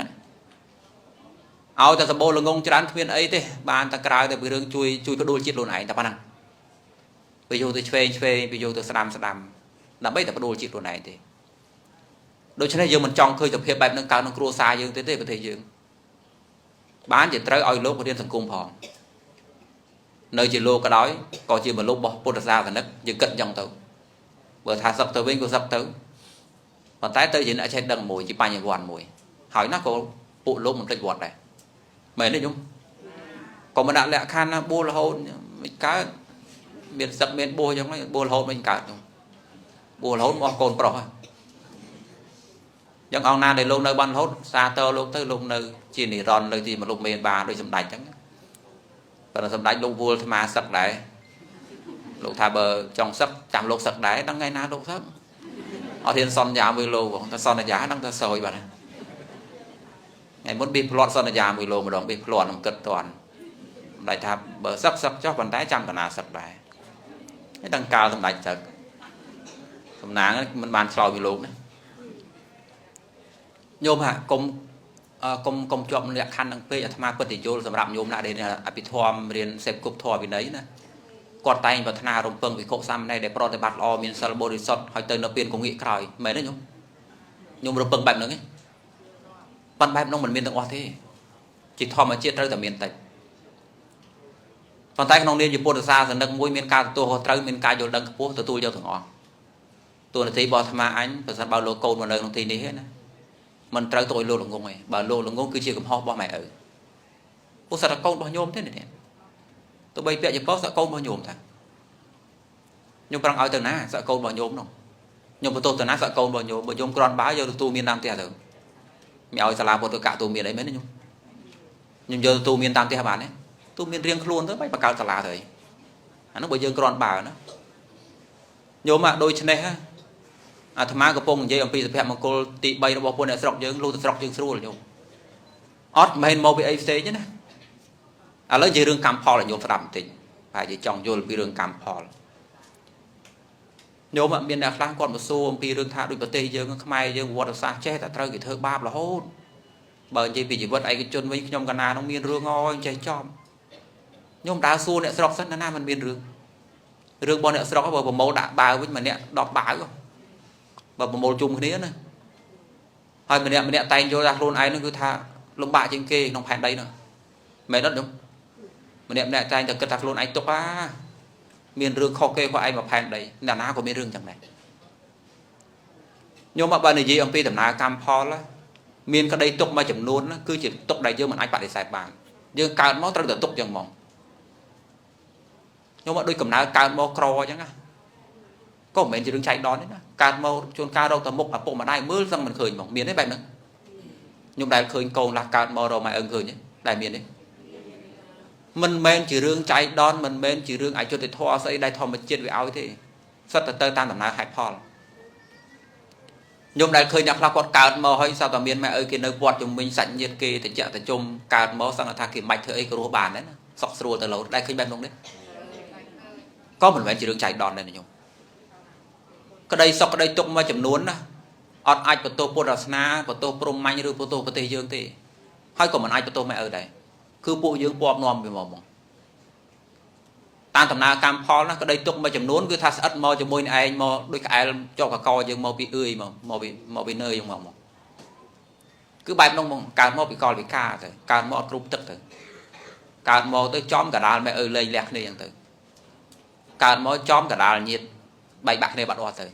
ឲ្យតែសម្បូរល្ងងច្រើនគ្មានអីទេបានតែក្រៅតែពីរឿងជួយជួយផ្ដួលជាតិខ្លួនឯងតែប៉ុណ្ណឹងពេលយកទៅឆ្វេងឆ្វេងពេលយកទៅស្ដាំស្ដាំដើម្បីតែផ្ដួលជាតិខ្លួនឯងទេដូច្នេះយើងមិនចង់ឃើញសភាពបែបហ្នឹងកើតក្នុងគ្រួសារយើងទេទេប្រទេសយើងបានជាត្រូវឲ្យលោករៀនសង្គមផងនៅជាលោកក៏ដោយក៏ជាមនុស្សរបស់ពុទ្ធសាសនិកយើងគិតអញ្ចឹងទៅបើថាសឹកទៅវិញក៏សឹកទៅប៉ុន្តែទៅជាអ្នកចេះដឹងមួយជាបញ្ញវន្តមួយហើយណាក៏ពួកលោកមិនភ្លេចវត្តដែរមែនទេញោមក៏មិនដាក់លក្ខខណ្ឌណាបួលរហូតមិនកើតមានសឹកមានបួសអញ្ចឹងបួលរហូតមិនកើតញោមបួលរហូតមកកូនប្រុសហើយយ៉ាងអង្គណាដែលលោកនៅបានរហូតសាទរលោកទៅលោកនៅជានិរន្តរ៍នៅជាមនុស្សមានបានដូចសម្ដេចអញ្ចឹងប៉ុន្តែសម្ដេចលោកវល់អាត្មាសឹកដែរលោកថាបើចង់សឹកចាំលោកសឹកដែរដល់ថ្ងៃណាលោកសឹកអត់ហ៊ានសន្យាមួយលោកបងតែសន្យាហ្នឹងតែសយបាទថ្ងៃមុនបៀសផ្្លាត់សន្យាមួយលោកម្ដងបៀសផ្្លាត់នឹងគិតតាន់សម្ដេចថាបើសឹកសឹកចុះប៉ុន្តែចាំកណាសឹកដែរហើយដល់កាលសម្ដេចសឹក សំណាងមិនបានឆ្លោយពីលោកណាញោមហាកុំកុំកុំជាប់លក្ខខណ្ឌនឹងពេកអាត្មាពិតជាយល់សម្រាប់ញោមណាដែលអភិធម្មរៀនសេពគប់ធម៌វិន័យណាគាត់តែងប្រាថ្នារំពឹងវិខុសាមណេរដែលប្រតិបត្តិល្អមានសិលបរិសុទ្ធហើយទៅនៅពៀនកងាកក្រោយមែនទេញោមញោមរំពឹងបែបហ្នឹងទេប៉ុន្តែបែបហ្នឹងមិនមានទាំងអស់ទេជាធម្មជាតិត្រូវតែមានតិចប៉ុន្តែក្នុងនាមជាពុទ្ធសាសនិកមួយមានការទទួលខុសត្រូវមានការយល់ដឹងខ្ពស់ទទួលយកទាំងអស់តួនាទីរបស់អាត្មាអញប្រសិនបើលោកកូនមកនៅក្នុងទីនេះណាមិនត្រូវទៅឲ្យលោកល្ងងទេបើលោកល្ងងគឺជាកំហុសរបស់ម៉ែឪពុទ្ធសតកូនរបស់ញោមទេនេះទោះបីពាក់ចពោសកូនរបស់ញោមថាញោមប្រឹងឲ្យទៅណាសកូនរបស់ញោមនោះញោមបន្ទោសទៅណាសកូនរបស់ញោមបើញោមក្រាន់បើយកទទួលមានតាមផ្ទះទៅមិនឲ្យសាលាពុទ្ធកៈទូមានអីមែនទេញោមញោមយកទទួលមានតាមផ្ទះបានទេទូមានរៀងខ្លួនទៅបាច់បង្កើតសាលាទៅអីអានោះបើយើងក្រាន់បើណាញោមដូច្នេះអាត្មាកំពុងនិយាយអំពីសុភមង្គលទី3របស់ពួកអ្នកស្រុកយើងលុះទៅស្រុកយើងស្រួលញោមអត់មិនមកពីអីផ្សេងទេណាឥឡូវនិយាយរឿងកម្មផលឲ្យញោមស្ដាប់បន្តិចប្រហែលជាចង់យល់ពីរឿងកម្មផលញោមមានអ្នកខ្លះគាត់មកសួរអំពីរឿងថាដូចប្រទេសយើងខ្មែរយើងវត្តសាស្ត្រចេះតែត្រូវគេធ្វើបាបរហូតបើនិយាយពីជីវិតឯកជនវិញខ្ញុំកណានោះមានរឿងអយចេះចំញោមដើរសួរអ្នកស្រុកសិនណាមិនមានរឿងរឿងរបស់អ្នកស្រុកបើប្រមូលដាក់បាវវិញម្នាក់10បាវបើប្រមូលជុំគ្នាណាហើយម្នាក់ម្នាក់តែងយល់ថាខ្លួនឯងនោះគឺថាលំបាកជាងគេក្នុងផែនដីនោះមែនអត់ញោមម្នាក់ម្នាក់តែងតែគិតថាខ្លួនឯងទុកអាមានរឿងខុសគេគាត់ឯងមកផែនដីអ្នកណាក៏មានរឿងចឹងដែរញោមបើនិយាយអំពីដំណើរកម្មផលមានក្តីទុកមួយចំនួនគឺជាទុកដែលយើងមិនអាចបដិសេធបានយើងកើតមកត្រូវតែទុកចឹងហ្មងញោមដូចកំណើកើតមកក្រអញ្ចឹងណាក៏មិនមែនជារឿងចៃដន្យទេណាកើតមកជួនកាលរកតែមុខឪពុកម្ដាយមើលសឹងមិនឃើញហ្មងមានទេបែបហ្នឹងញោមដែលឃើញកូនខ្លះកើតមករកម៉ែឪឃើញទេដែលមានទេមិនមែនជារឿងចៃដន្យមិនមែនជារឿងអយុត្តិធម៌ស្អីដែលធម្មជាតិវាឲ្យទេសិតតែទៅតាមដំណើរហេតុផលញោមដែលឃើញអ្នកខ្លះគាត់កើតមកហើយសត្វតែមានម៉ែឪគេនៅវត្តជំនាញសាច់ញាតិគេតិចតិជុំកើតមកសឹងថាគេមិនបាច់ធ្វើអីក៏រស់បានដែរណាសុខស្រួលទៅលោដែលឃើញបែបនោះទេក៏មិនមែនជារឿងចៃដន្យដែរញោមក្តីសុខក្តីទុក្ខមួយចំនួនណាអត់អាចបន្ទោសពុទ្ធសាសនាបន្ទោសព្រហ្មញ្ញឬបន្ទោសប្រទេសយើងទេហើយក៏មិនអាចបន្ទោសម៉ែឪដែរគឺពួកយើងពំនាំវាមកហ្មងតាមដំណើរកម្មផលណាក្តីទុកមួយចំនួនគឺថាស្អិតមកជាមួយនឹងឯងមកដូចក្អែលជាប់កកយើងមកពីអឿយមកមកពីនឿយមកមកគឺបែបនោះមកកើតមកពីកលវិការទៅកើតមកអត់គ្រប់ទឹកទៅកើតមកទៅចំកដាលម៉ែឪលែងលះគ្នាអញ្ចឹងទៅកើតមកចំកដាលញាតបែកបាក់គ្នាបាត់អស់ទៅ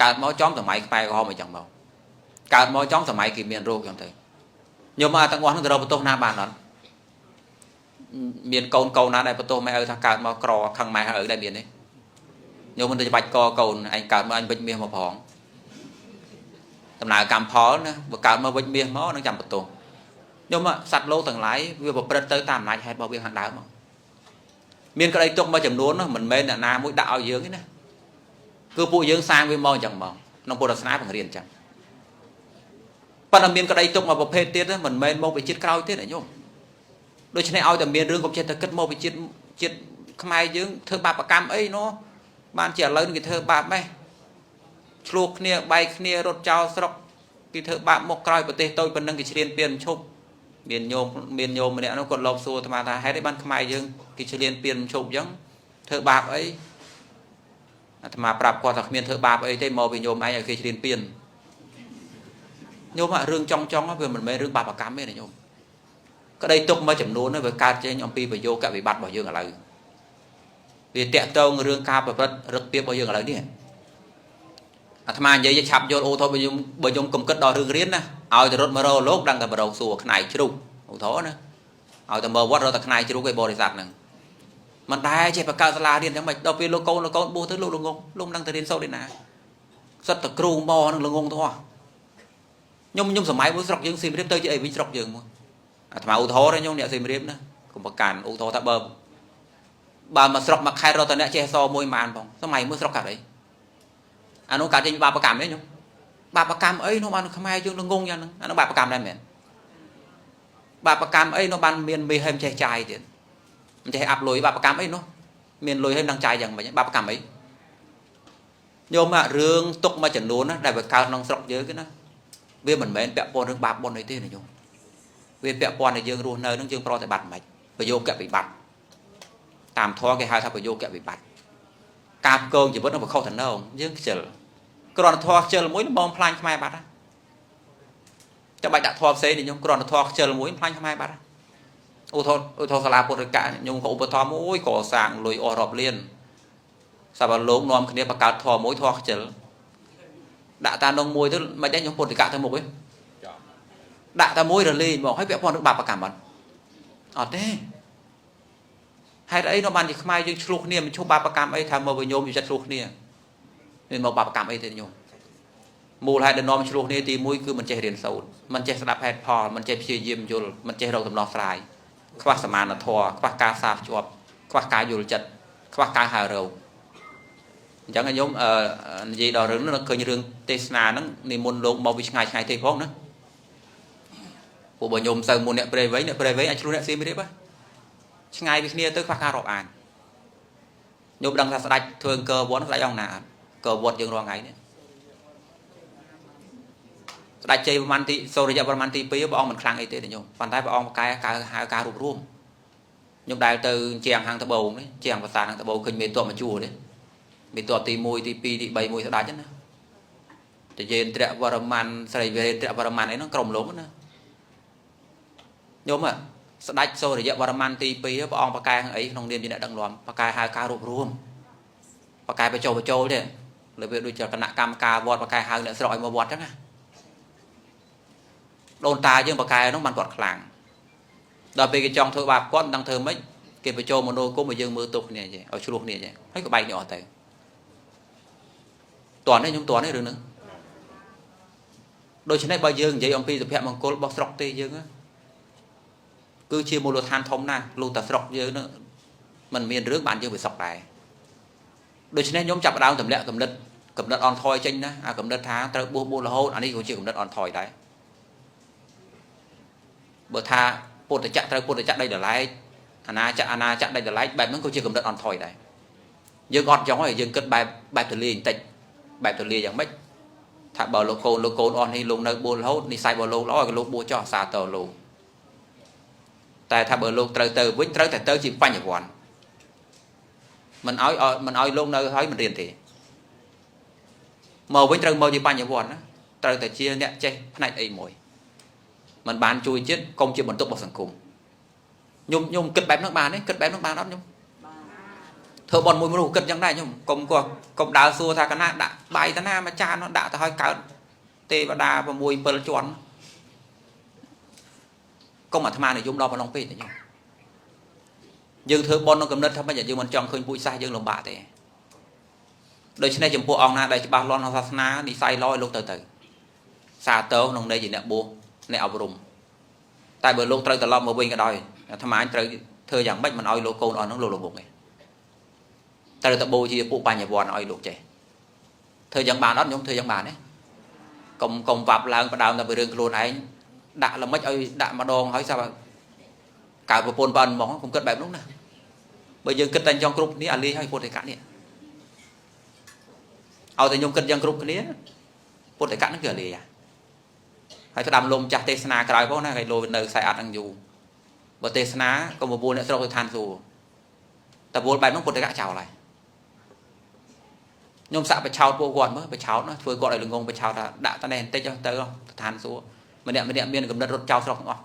កើតមកចំសម័យខ្មែរក្រហមអញ្ចឹងមកកើតមកចំសម័យគេមានរោគអញ្ចឹងទៅញោមអាទាំងអស់ហ្នឹងទៅរកបន្ទោសណាបានអត់មានកូនកូនណាដែលបន្ទោសម៉ែឪថាកើតមកក្រខឹងម៉ែឪដែលមានទេញោមមិនទៅច្បាច់កកូនឯងកើតមកអញវិចមាសមកផងដំណើរកម្មផលណាបើកើតមកវិចមាសមកនឹងចាំបន្ទោសញោមសត្វលោកទាំងឡាយវាប្រព្រឹត្តទៅតាមអំណាចហេតុរបស់វាខាងដើមមកមានក្តីទុកមួយចំនួននោះមិនមែនអ្នកណាមួយដាក់ឲ្យយើងទេណាគឺពួកយើងសាងវាមកអញ្ចឹងហ្មងក្នុងពុទ្ធសាសនាបង្រៀនអញ្ចឹងប៉ុន្តែមានក្តីទុកមួយប្រភេទទៀតមិនមែនមកពីជាតិក្រោយទេណាញោមដូច្នេះឲ្យតែមានរឿងកុំចេះតែគិតមកពីជាតិជាតិខ្មែរយើងធ្វើបាបកម្មអីណោះបានជាឥឡូវគេធ្វើបាបម៉េះឆ្លោះគ្នាបែកគ្នារត់ចោលស្រុកគេធ្វើបាបមកក្រោយប្រទេសតូចប៉ុណ្ណឹងគេឈ្លានពានឈប់មានញោមម្នាក់នោះគាត់លបសួរអាត្មាថាហេតុអីបានខ្មែរយើងគេឈ្លានពានឈប់អញ្ចឹងធ្វើបាបអីអាត្មាប្រាប់គាត់ថាគ្មានធ្វើបាបអីទេមកពីញោមឯងឲ្យគេឈ្លានពានញោមរឿងចង់វាមិនមែនរឿងបាបកម្មទេណាញោមក្តីទុកមួយចំនួនវាកើតចេញអំពីប្រយោគវិបត្តិរបស់យើងឥឡូវវាតាក់ទងរឿងការប្រព្រឹត្តរឹកពីរបស់យើងឥឡូវនេះអាត្មានិយាយឆាប់យល់អូថបើខ្ញុំកុំគិតដល់រឿងរៀនណាឲ្យទៅរត់មករកលោកដឹងតែមករកសួរខ្នែជ្រូកឧទាហរណ៍ណាឲ្យតែមើលវត្តរកតែខ្នែជ្រូកឯបរិស័ទហ្នឹងមិនដែរចេះបង្កើតសាលារៀនយ៉ាងម៉េចដល់ពេលលោកកូនបួសទៅលោកល្ងងលោកមិនដឹងទៅរៀនសូត្រឯណាសិតតែគ្រូមកហ្នឹងល្ងងទាំងអស់ខ្ញុំសម័យមួយស្រុកយើងសៀមរាបទៅជាអីវិញស្រុកយើងមួយអាត្មាឧទាហរណ៍ខ្ញុំអ្នកសៀមរាបណាកុំប្រកាន់ឧទាហរណ៍ថាបើមកស្រុកមកខេត្តរតនៈចេះអសមួយម៉ានផងសម័យមួយស្រុកកាត់អីអានោះកាត់ចេញបាបកម្មទេខ្ញុំបាបកម្មអីនោះបានខ្មែរយើងល្ងងយ៉ាងហ្នឹងអានោះបាបកម្មដែរមែនបាបកម្មអីនោះបានមានមាសហើយមិនចេះចាយទៀតមិនចេះអាប់លុយបាបកម្មអីនោះមានលុយហើយមិនដឹងចាយយ៉ាងម៉េចបាបកម្មអី ញោមរឿងទុកមួយចំនួនណាដែលវាកើតក្នុងស្រុកយើងណាវាមិនមែនពាក់ព័ន្ធរឿងបាបបុណ្យអីទេណាញោមវាពាក់ព័ន្ធនឹងយើងរស់នៅនឹងយើងប្រតិបត្តិមិនប្រយោគវិបត្តិតាមធម៌គេហៅថាប្រយោគវិបត្តិការផ្គងជីវិតនឹងបខុសតំណងយើងខ្ជិលគ្រាន់តែធម៌ខ្ជិលមួយល្មមផ្លាញ់ខ្មែរបាត់ចាំបាច់ដាក់ធម៌ផ្សេងនេះញោមគ្រាន់តែធម៌ខ្ជិលមួយផ្លាញ់ខ្មែរបាត់ឧទាហរណ៍ឧទាហរណ៍សាលាពុទ្ធិកៈញោមក៏ឧបត្ថម្ភមួយកសាងលុយអស់រាប់លានសាប់លោកនាំគ្នាបង្កើតធម៌មួយធម៌ខ្ជិលដាក់តានងមួយទៅមិនដែរញោមពុទ្ធិកៈទៅមុខឯងដាក់តែមួយរលាយមកហើយពាក់ព័ន្ធនឹងបាបកម្មអត់អត់ទេហេតុអីនោះបានជាខ្មែរយើងឆ្លោះគ្នាមិនឈប់បាបកម្មអីថាមកវិញញោមយចិត្តឆ្លោះគ្នាមានមកបាបកម្មអីទេញោមមូលហេតុដែលនាំឆ្លោះគ្នាទី1គឺមិនចេះរៀនសូត្រមិនចេះស្ដាប់ហេតុផលមិនចេះព្យាយាមយល់មិនចេះរកដំណោះស្រាយខ្វះសមានធម៌ខ្វះការសាបជាប់ខ្វះការយល់ចិត្តខ្វះការហើរោគអញ្ចឹងញោមនិយាយដល់រឿងនោះឃើញរឿងទេសនាហ្នឹងនិមន្តលោកមកពីឆ្ងាយឆ្ងាយទេផងណាពួកបើញោមទៅមុនអ្នកព្រៃវែងអ្នកព្រៃវែងអាចឆ្លោះអ្នកសៀមរាបឆ្ងាយពីគ្នាទៅខ្វះការរាប់អានញោមដឹងថាស្ដេចធ្វើអង្គរវត្តស្ដេចអង្គណាអត់អង្គរវត្តយើងរាល់ថ្ងៃនេះស្ដេចជ័យប្រមាណទីសូរិយប្រមាណទី2ព្រះអង្គមិនខ្លាំងអីទេញោមប៉ុន្តែព្រះអង្គកែកៅហៅការរួបរួមញោមដែលទៅជាងហាងត្បូងនេះជាងប្រាសាទហាងត្បូងឃើញមេតបមកជួរទេមេតបទី1ទី2ទី3មួយស្ដេចណាតយេនត្រវរម័នស្រីវេរត្រវរម័នអីហ្នឹងក្រុមលោកណាញោមស្ដេចសូរិយវរ្ម័នទី2ព្រះអង្គប្រកែអីក្នុងនាមជាអ្នកដឹកនាំប្រកែហៅការរួបរួមប្រកែបញ្ចុះបញ្ចូលទេលើវាដូចជាគណៈកម្មការវត្តប្រកែហៅអ្នកស្រុកឲ្យមកវត្តចឹងណាដូនតាយើងប្រកែនោះបានគាត់ខ្លាំងដល់ពេលគេចង់ធ្វើបាបគាត់មិនដឹងធ្វើម៉េចគេបញ្ចូលមនោគមឲ្យយើងមើលទុកគ្នាចេះឲ្យឆ្លោះគ្នាចេះហើយក៏បែកនេះអស់ទៅតន់ទេខ្ញុំតន់ទេរឿងហ្នឹងដូច្នេះបើយើងនិយាយអំពីសុភមង្គលរបស់ស្រុកទេយើងគឺជាមូលដ្ឋានធំណាស់លុះតែស្រុកយើងនឹងมันមានរឿងបានយើងវាសុខដែរដូច្នេះខ្ញុំចាប់ដើមទម្លាក់កំណត់កំណត់អន់ថយចេញណាអាកំណត់ថាត្រូវបួសបួសរហូតអានេះក៏ជាកំណត់អន់ថយដែរបើថាពុទ្ធចក្រត្រូវពុទ្ធចក្រដីដឡែកអាណាចក្រអាណាចក្រដីដឡែកបែបហ្នឹងក៏ជាកំណត់អន់ថយដែរយើងអត់ចង់ហើយយើងគិតបែបបែបទលាយបន្តិចបែបទលាយយ៉ាងម៉េចថាបើលោកកូនលោកកូនអស់នេះលោកនៅបួសរហូតនិស័យបើលោកល្អក៏លោកបួសចោះសាទរលោកតែថាបើលោកត្រូវទៅវិញត្រូវតែទៅជាបញ្ញវន្តមិនឲ្យមិនឲ្យលោកនៅហើយមិនរៀនទេមកវិញត្រូវមកជាបញ្ញវន្តណាត្រូវតែជាអ្នកចេះផ្នែកអីមួយមិនបានជួយជាតិកុំជាបន្ទុករបស់សង្គមខ្ញុំខ្ញុំគិតបែបហ្នឹងបានទេគិតបែបហ្នឹងបានអត់ខ្ញុំធ្វើបន់មួយមនុស្សគិតយ៉ាងដែរខ្ញុំកុំគាត់កុំដើរសួរថាកណាដាក់បាយតាណាមួយចានដាក់ទៅឲ្យកើតទេវតា6 7ជាន់កុំអាត្មានិយមដល់ប៉ុណ្ណឹងពេកទេខ្ញុំយើងធ្វើបន់ក្នុងកំណត់ថាម៉េចយើងមិនចង់ឃើញពូជសាសន៍យើងលំបាកទេដូច្នេះចំពោះអង្គណាដែលច្បាស់លាស់ក្នុងសាសនានិស័យល្អឲ្យលោកទៅទៅសាទរក្នុងន័យជាអ្នកបួសអ្នកអប់រំតែបើលោកត្រូវត្រឡប់មកវិញក៏ដោយអាត្មាត្រូវធ្វើយ៉ាងម៉េចមិនឲ្យលោកកូនអស់ហ្នឹងលោកលវងទេត្រូវតែបូជាពួកបញ្ញវន្តឲ្យលោកចេះធ្វើយ៉ាងបានអត់ខ្ញុំធ្វើយ៉ាងបានទេកុំកុំវាប់ឡើងបដើមតែពីរឿងខ្លួនឯងដាក់ល្មិចឲ្យដាក់ម្ដងហើយស្រាប់កើតប្រពន្ធបានហ្មងកុំគិតបែបនោះណាបើយើងគិតតែចង់គ្រប់គ្នាអាលីឲ្យពុទ្ធិកៈនេះឲ្យតែខ្ញុំគិតយ៉ាងគ្រប់គ្នាពុទ្ធិកៈហ្នឹងគឺអាលីហើយផ្ដាំលំចាស់ទេសនាក្រោយផងណាគេលោនៅខ្សែអត់ហ្នឹងយូរបើទេសនាក៏បបួលអ្នកស្រុកទៅឋានសួគ៌តែបួលបែបហ្នឹងពុទ្ធិកៈចោលហើយខ្ញុំសាក់បិឆោតពួកគាត់មើលបិឆោតណាធ្វើគាត់ឲ្យល្ងងបិឆោតថាដាក់តែនេះបន្តិចទៅឋានសួគ៌ម្នាក់ម្នាក់មានកំណត់រត់ចោលស្រុកទាំងអស់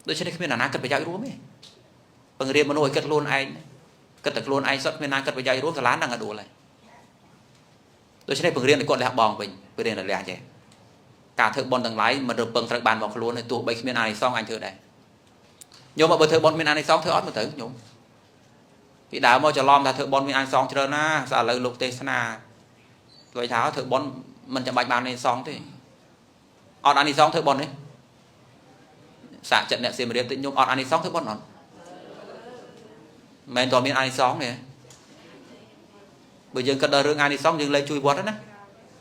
ដូច្នេះគ្មានអាណាគិតប្រយោជន៍រួមទេបង្រៀនមនុស្សឲ្យគិតខ្លួនឯងគិតតែខ្លួនឯងសុទ្ធគ្មានណាគិតប្រយោជន៍រួមសាលាហ្នឹងក៏ដួលដែរដូច្នេះបង្រៀនឲ្យគាត់លះបង់វិញបង្រៀនឲ្យលះចេះការធ្វើបុណ្យទាំងឡាយមិនរំពឹងត្រូវបានមកខ្លួនទេទោះបីគ្មានអានិសង្សអញធ្វើដែរញោមបើធ្វើបុណ្យមានអានិសង្សធ្វើអត់មើលទៅញោមពីដើមមកច្រឡំថាធ្វើបុណ្យមានអានិសង្សច្រើនណាស់ស្អាឥឡូវលោកទេសនាគេថាធ្វើបុណ្យមិនចាំបាច់បានអានិសង្សទេអត់អានិសង្សធ្វើបុណ្យទេសាកចិត្តអ្នកសៀមរាបតិចញោមអត់អានិសង្សធ្វើបុណ្យអត់មិនតើមានអានិសង្សទេបើយើងគិតដល់រឿងអានិសង្សយើងលែងជួយវត្តណា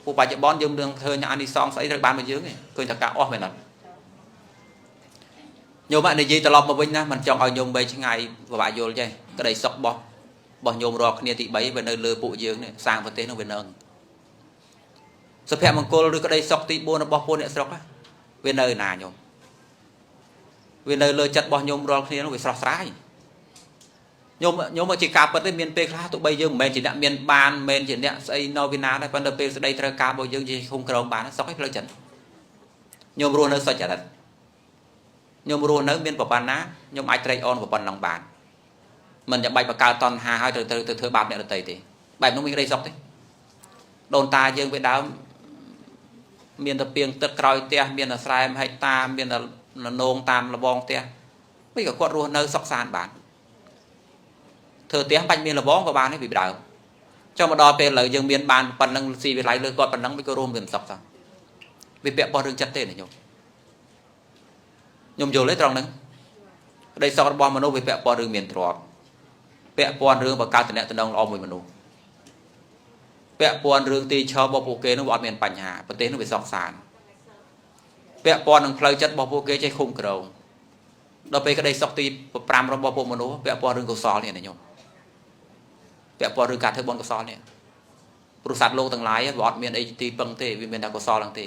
ពួកបច្ចុប្បន្នយើងនឹងឃើញអានិសង្សស្អីត្រូវបានមកយើងទេឃើញតែការអស់មែនអត់ញោមនិយាយត្រឡប់មកវិញណាមិនចង់ឲ្យញោមវែងឆ្ងាយពិបាកយល់ចេះក្តីសុខរបស់ របស់ញោមរាល់គ្នាទី3វានៅលើពួកយើងនេះសាងប្រទេសនោះវានៅសុភមង្គលឬក្តីសុខទី4របស់ពួកអ្នកស្រុកវានៅណាញោមវានៅលើចិត្តរបស់ញោមរាល់គ្នានោះវាស្រស់ស្រាយញោមញោមមកជាការពិតទេមានពេលខ្លះទោះបីយើងមិនមែនជាអ្នកមានបានមិនមែនជាអ្នកស្អីនៅវិណាដែរប៉ុន្តែពេលស្ដីត្រូវការរបស់យើងជាឃុំក្រងបានសុខឯផ្លូវចិត្តញោមរស់នៅសុចរិតញោមរស់នៅមានប្រព័ន្ធណាញោមអាចត្រេកអរប្រព័ន្ធនឹងបានមិនចាំបាច់បង្កើតតណ្ហាហើយត្រូវទៅធ្វើបាបអ្នកដទៃទេបែបនោះមានក្តីសុខទេដូនតាយើងវាដើមមានតែពីងទឹកក្រោយផ្ទះមានតែស្រែមហិកតាមានតែនងតាមលបងផ្ទះមិនក៏គាត់រស់នៅសុខសាន្តបានធ្វើផ្ទះបាច់មានលបងក៏បានដែរពីដើមចុះមកដល់ពេលឥឡូវយើងមានបានប៉ុណ្ណឹងស៊ីវិល័យលើគាត់ប៉ុណ្ណឹងមិនក៏រួមមានសុខសោះវាពាក់ព័ន្ធរឿងចិត្តទេណាញោមខ្ញុំយល់ទេត្រង់ហ្នឹងក្តីសុខរបស់មនុស្សវាពាក់ព័ន្ធរឿងមានទ្រព្យពាក់ព័ន្ធរឿងបង្កើតតំណែងល្អមួយមនុស្សពាក់ព័ន្ធរឿងទីឈររបស់ពួកគេនោះវាអត់មានបញ្ហាប្រទេសនោះវាសុខសាន្តពាក់ព័ន្ធនឹងផ្លូវចិត្តរបស់ពួកគេចេះឃុំក្រងដល់ពេលក្តីសុខទី5របស់ពួកមនុស្សពាក់ព័ន្ធរឿងកុសលនេះណាញោមពាក់ព័ន្ធរឿងការធ្វើបុណ្យកុសលនេះព្រោះសត្វលោកទាំងឡាយវាអត់មានអីទីពឹងទេវាមានតែកុសលហ្នឹងទេ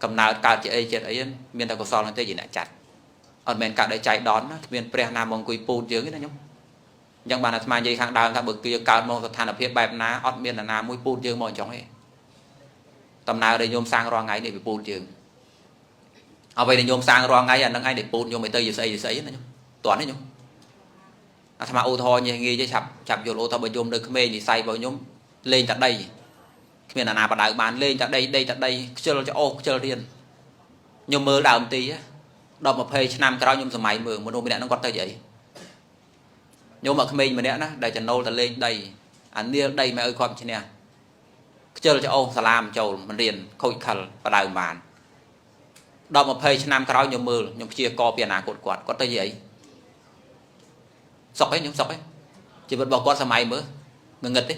កំណើតកើតជាអីចិត្តអីមានតែកុសលហ្នឹងទេជាអ្នកចាត់អត់មែនកើតដោយចៃដន្យណាគ្មានព្រះណាមកអង្គុយពូតយើងទេណាញោមអញ្ចឹងបានអាត្មានិយាយខាងដើមថាបើគេកើតមកស្ថានភាពបែបណាអត់មានណាមួយពូតយើងមកអញ្ចឹងទេដំណើរដែលញោមសាងរាល់ថ្ងៃនេះវាពូតយើងអ្វីដែលញោមសាងរាល់ថ្ងៃអានឹងឯងដែលពូតញោមឲ្យទៅជាស្អីជាស្អីណាញោមតោះនេះញោមអាត្មាឧទាហរណ៍ងាយងាយទេឆាប់ឆាប់យល់ឧទាហរណ៍បើញោមនៅក្មេងនិស័យរបស់ញោមលេងតែដីគ្មានអាណាបដៅបានលេងតែដីដីតែដីខ្ជិលច្អូសខ្ជិលរៀនញោមមើលដើមទី10 20ឆ្នាំក្រោយញោមសម័យមើលមនុស្សម្នាក់ហ្នឹងគាត់ទៅជាអីញោមមកក្មេងម្នាក់ណាដែលចំណូលតែលេងដីអានាលដីមកឲ្យគាត់ឈ្នះខ្ជិលច្អូសសាឡាមចូលមិនរៀនខូចខលបដៅបាន10 20ឆ្នាំក្រោយញោមមើលញោមព្យាករពីអនាគតគាត់គាត់ទៅជាអីសុខទេញោមសុខទេជីវិតរបស់គាត់សម័យមើលងងឹតទេ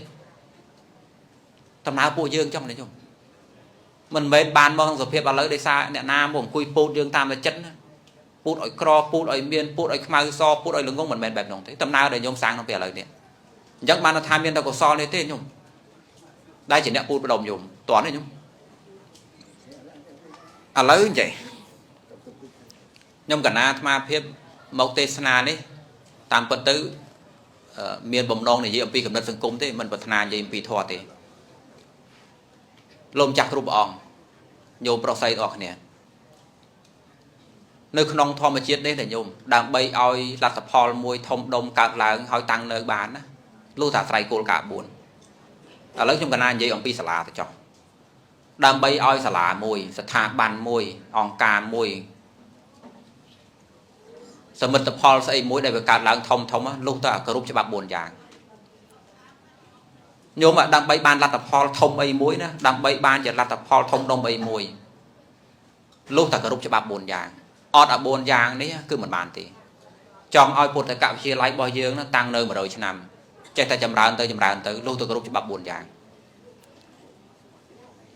ដំណើរពួកយើងចង់ណាញោមមិនមែនបានមកក្នុងសភាពឥឡូវដោយសារអ្នកណាមកអង្គុយពូតយើងតាមតែចិត្តណាពូតឲ្យក្រពូតឲ្យមានពូតឲ្យខ្មៅសពូតឲ្យល្ងងមិនមែនបែបនោះទេដំណើរដែលញោមសាងក្នុងពេលឥឡូវនេះអញ្ចឹងបានថាមានតែកុសលនេះទេញោមដែលជាអ្នកពូតបដុំញោមតន់ទេញោមឥឡូវអញ្ចឹងខ្ញុំកណាអាត្មាភាពមកទេសនានេះតាមពិតទៅមានបំណងនិយាយអំពីកំណត់សង្គមទេមិនប្រាថ្នានិយាយអំពីធម៌ទេលោកម្ចាស់គ្រប់ព្រះអង្គញោមប្រុសស្រីទាំងអស់គ្នានៅក្នុងធម្មជាតិនេះតែញោមដើម្បីឲ្យលទ្ធផលមួយធំដុំកើតឡើងហើយតាំងនៅបានណាលុះតែអាស្រ័យគោលការណ៍4ឥឡូវខ្ញុំកណានិយាយអំពីសាលាទៅចុះដើម្បីឲ្យសាលាមួយស្ថាប័នមួយអង្គការមួយសមិទ្ធផលស្អីមួយដែលវាកើតឡើងធំធំលុះតែគោរពច្បាប់4យ៉ាងញោមដើម្បីបានលទ្ធផលធំអីមួយណាដើម្បីបានជាលទ្ធផលធំដុំអីមួយលុះតែគោរពច្បាប់4យ៉ាងអត់អា4យ៉ាងនេះគឺមិនបានទេចង់ឲ្យពុទ្ធកវិទ្យាល័យរបស់យើងតាំងនៅ100ឆ្នាំចេះតែចម្រើនទៅចម្រើនទៅលុះទៅគោរពច្បាប់4យ៉ាង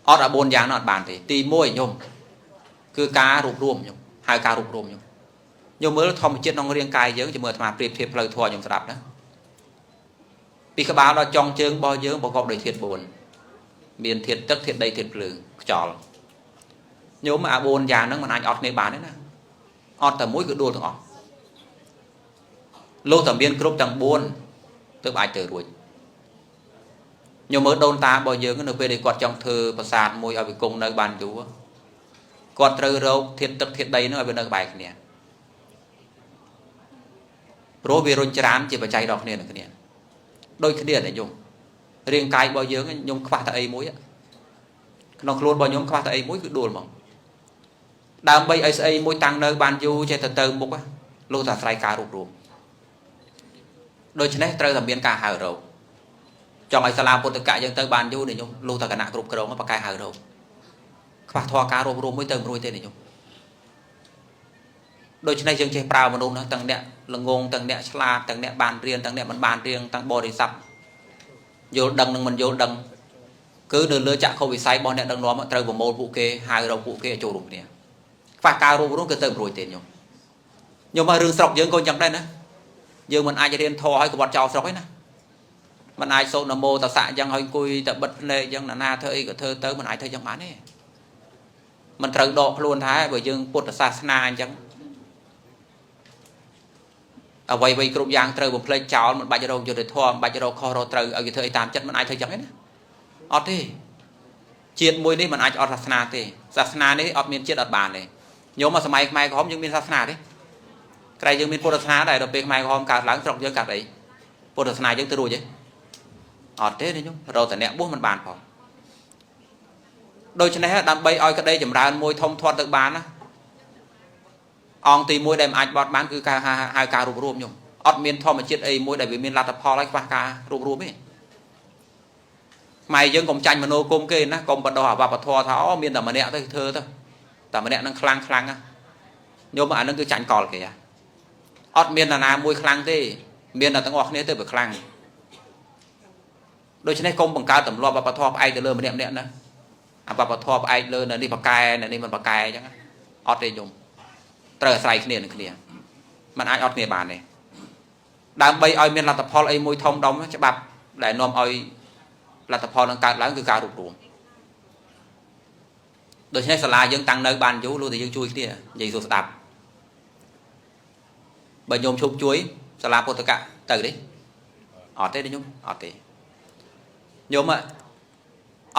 អត់អា4យ៉ាងនោះអត់បានទេទី1ញោមគឺការរួបរวมញោមហៅការរួបរวมញោមញោមមើលធម្មជាតិក្នុងរាងកាយយើងជាមួយអាត្មាប្រៀបធៀបផ្លូវធម៌ញោមស្ដាប់ណាពីក្បាលដល់ចុងជើងរបស់យើងប្រកបដោយធាតុ4មានធាតុទឹកធាតុដីធាតុភ្លើងខ្យល់ញោមអា4យ៉ាងហ្នឹងមិនអាចអត់គ្នាបានទេណាអត់តែមួយគឺដួលទាំងអស់លុះតែមានគ្រប់ទាំង4ទើបអាចទៅរួចញោមមើលដូនតារបស់យើងនៅពេលដែលគាត់ចង់ធ្វើប្រាសាទមួយឲ្យវាគង់នៅបានយូរគាត់ត្រូវរកធាតុទឹកធាតុដីហ្នឹងឲ្យវានៅក្បែរគ្នាព្រោះវារុញច្រានជាបច្ច័យដល់គ្នានឹងគ្នាដូចគ្នាតែញោមរាងកាយរបស់យើងញោមខ្វះតែអីមួយក្នុងខ្លួនរបស់ញោមខ្វះតែអីមួយគឺដួលហ្មងដើម្បីឲ្យស្អីមួយតាំងនៅបានយូរចេះតែទៅមុខលុះតែអាស្រ័យការរួបរวมដូច្នេះត្រូវតែមានការហៅរោគចង់ឲ្យសាលាពុទ្ធកៈយើងទៅបានយូរនេះញោមលុះតែគណៈគ្រប់គ្រងបកកែហៅរោគខ្វះធម៌ការរួបរวมមួយទៅមិនរួចទេនេះញោមដូច្នេះយើងចេះប្រើមនុស្សណាទាំងអ្នកល្ងងទាំងអ្នកឆ្លាតទាំងអ្នកបានរៀនទាំងអ្នកមិនបានរៀនទាំងបរិស័ទយល់ដឹងនិងមិនយល់ដឹងគឺនៅលើចក្ខុវិស័យរបស់អ្នកដឹកនាំត្រូវប្រមូលពួកគេហៅរកពួកគេឲ្យចូលរួមគ្នាខ្វះការរួបរวมគឺទៅមិនរួចទេញោមញោមមករឿងស្រុកយើងក៏អញ្ចឹងដែរណាយើងមិនអាចរៀនធម៌ឲ្យក្បត់ចោលស្រុកទេណា มันអាចសូត្រនមោតស្សៈអញ្ចឹងឲ្យអង្គុយតែបិទភ្នែកអញ្ចឹងណានាធ្វើអីក៏ធ្វើទៅมันអាចធ្វើអញ្ចឹងបានទេมันត្រូវដកខ្លួនថាបើយើងពុទ្ធសាសនាអញ្ចឹងអ្វីៗគ្រប់យ៉ាងត្រូវបំភ្លេចចោលមិនបាច់រកយុត្តិធម៌មិនបាច់រកខុសរកត្រូវឲ្យគេធ្វើអីតាមចិត្តมันអាចធ្វើអញ្ចឹងទេណាអត់ទេជាតិមួយនេះมันអាចអត់សាសនាទេសាសនានេះអត់មានជាតិអត់បានទេញោមមកសម័យខ្មែរក្រហមយើងមានសាសនាទេក្រែយើងមានពុទ្ធសាសនាដែរដល់ពេលខ្មែរក្រហមកើតឡើងស្រុកយើងកើតអីពុទ្ធសាសនាយើងទៅរួចទេអត់ទេញោមរកតែអ្នកបួសមិនបានផងដូច្នេះដើម្បីឲ្យក្តីចម្រើនមួយធំធាត់ទៅបានណាអង្គទី1ដែលមិនអាចបត់បានគឺការហៅការរួបរួមញោមអត់មានធម្មជាតិអីមួយដែលវាមានលទ្ធផលឲ្យខ្វះការរួបរួមទេខ្មែរយើងកុំចាញ់មโนគមគេណាកុំបដោះអវបធរថាអូមានតែម្នាក់ទៅធ្វើទៅតែម្នាក់នឹងខ្លាំងខ្លាំងណាញោមអានឹងគឺចាញ់កលគេអត់មាននរណាមួយខ្លាំងទេមានតែទាំងអស់គ្នាទៅវាខ្លាំងដូច្នេះកុំបង្កើតទម្លាប់វប្បធម៌ផ្អែកទៅលើម្នាក់ម្នាក់ណាអវប្បធម៌ផ្អែកលើនៅនេះបកែនៅនេះមិនបកែអញ្ចឹងអត់ទេញោមត្រូវអាស្រ័យគ្នានឹងគ្នាมันអាចអត់គ្នាបានទេដើម្បីឲ្យមានលទ្ធផលអីមួយធំដុំច្បាប់ដែលនាំឲ្យលទ្ធផលនឹងកើតឡើងគឺការរួបរួមដូច្នេះសាលាយើងតាំងនៅបានយូរលុះតែយើងជួយគ្នានិយាយសួរស្ដាប់បើញោមឈប់ជួយសាលាពុទ្ធកៈទៅទេអត់ទេញោមអត់ទេញោម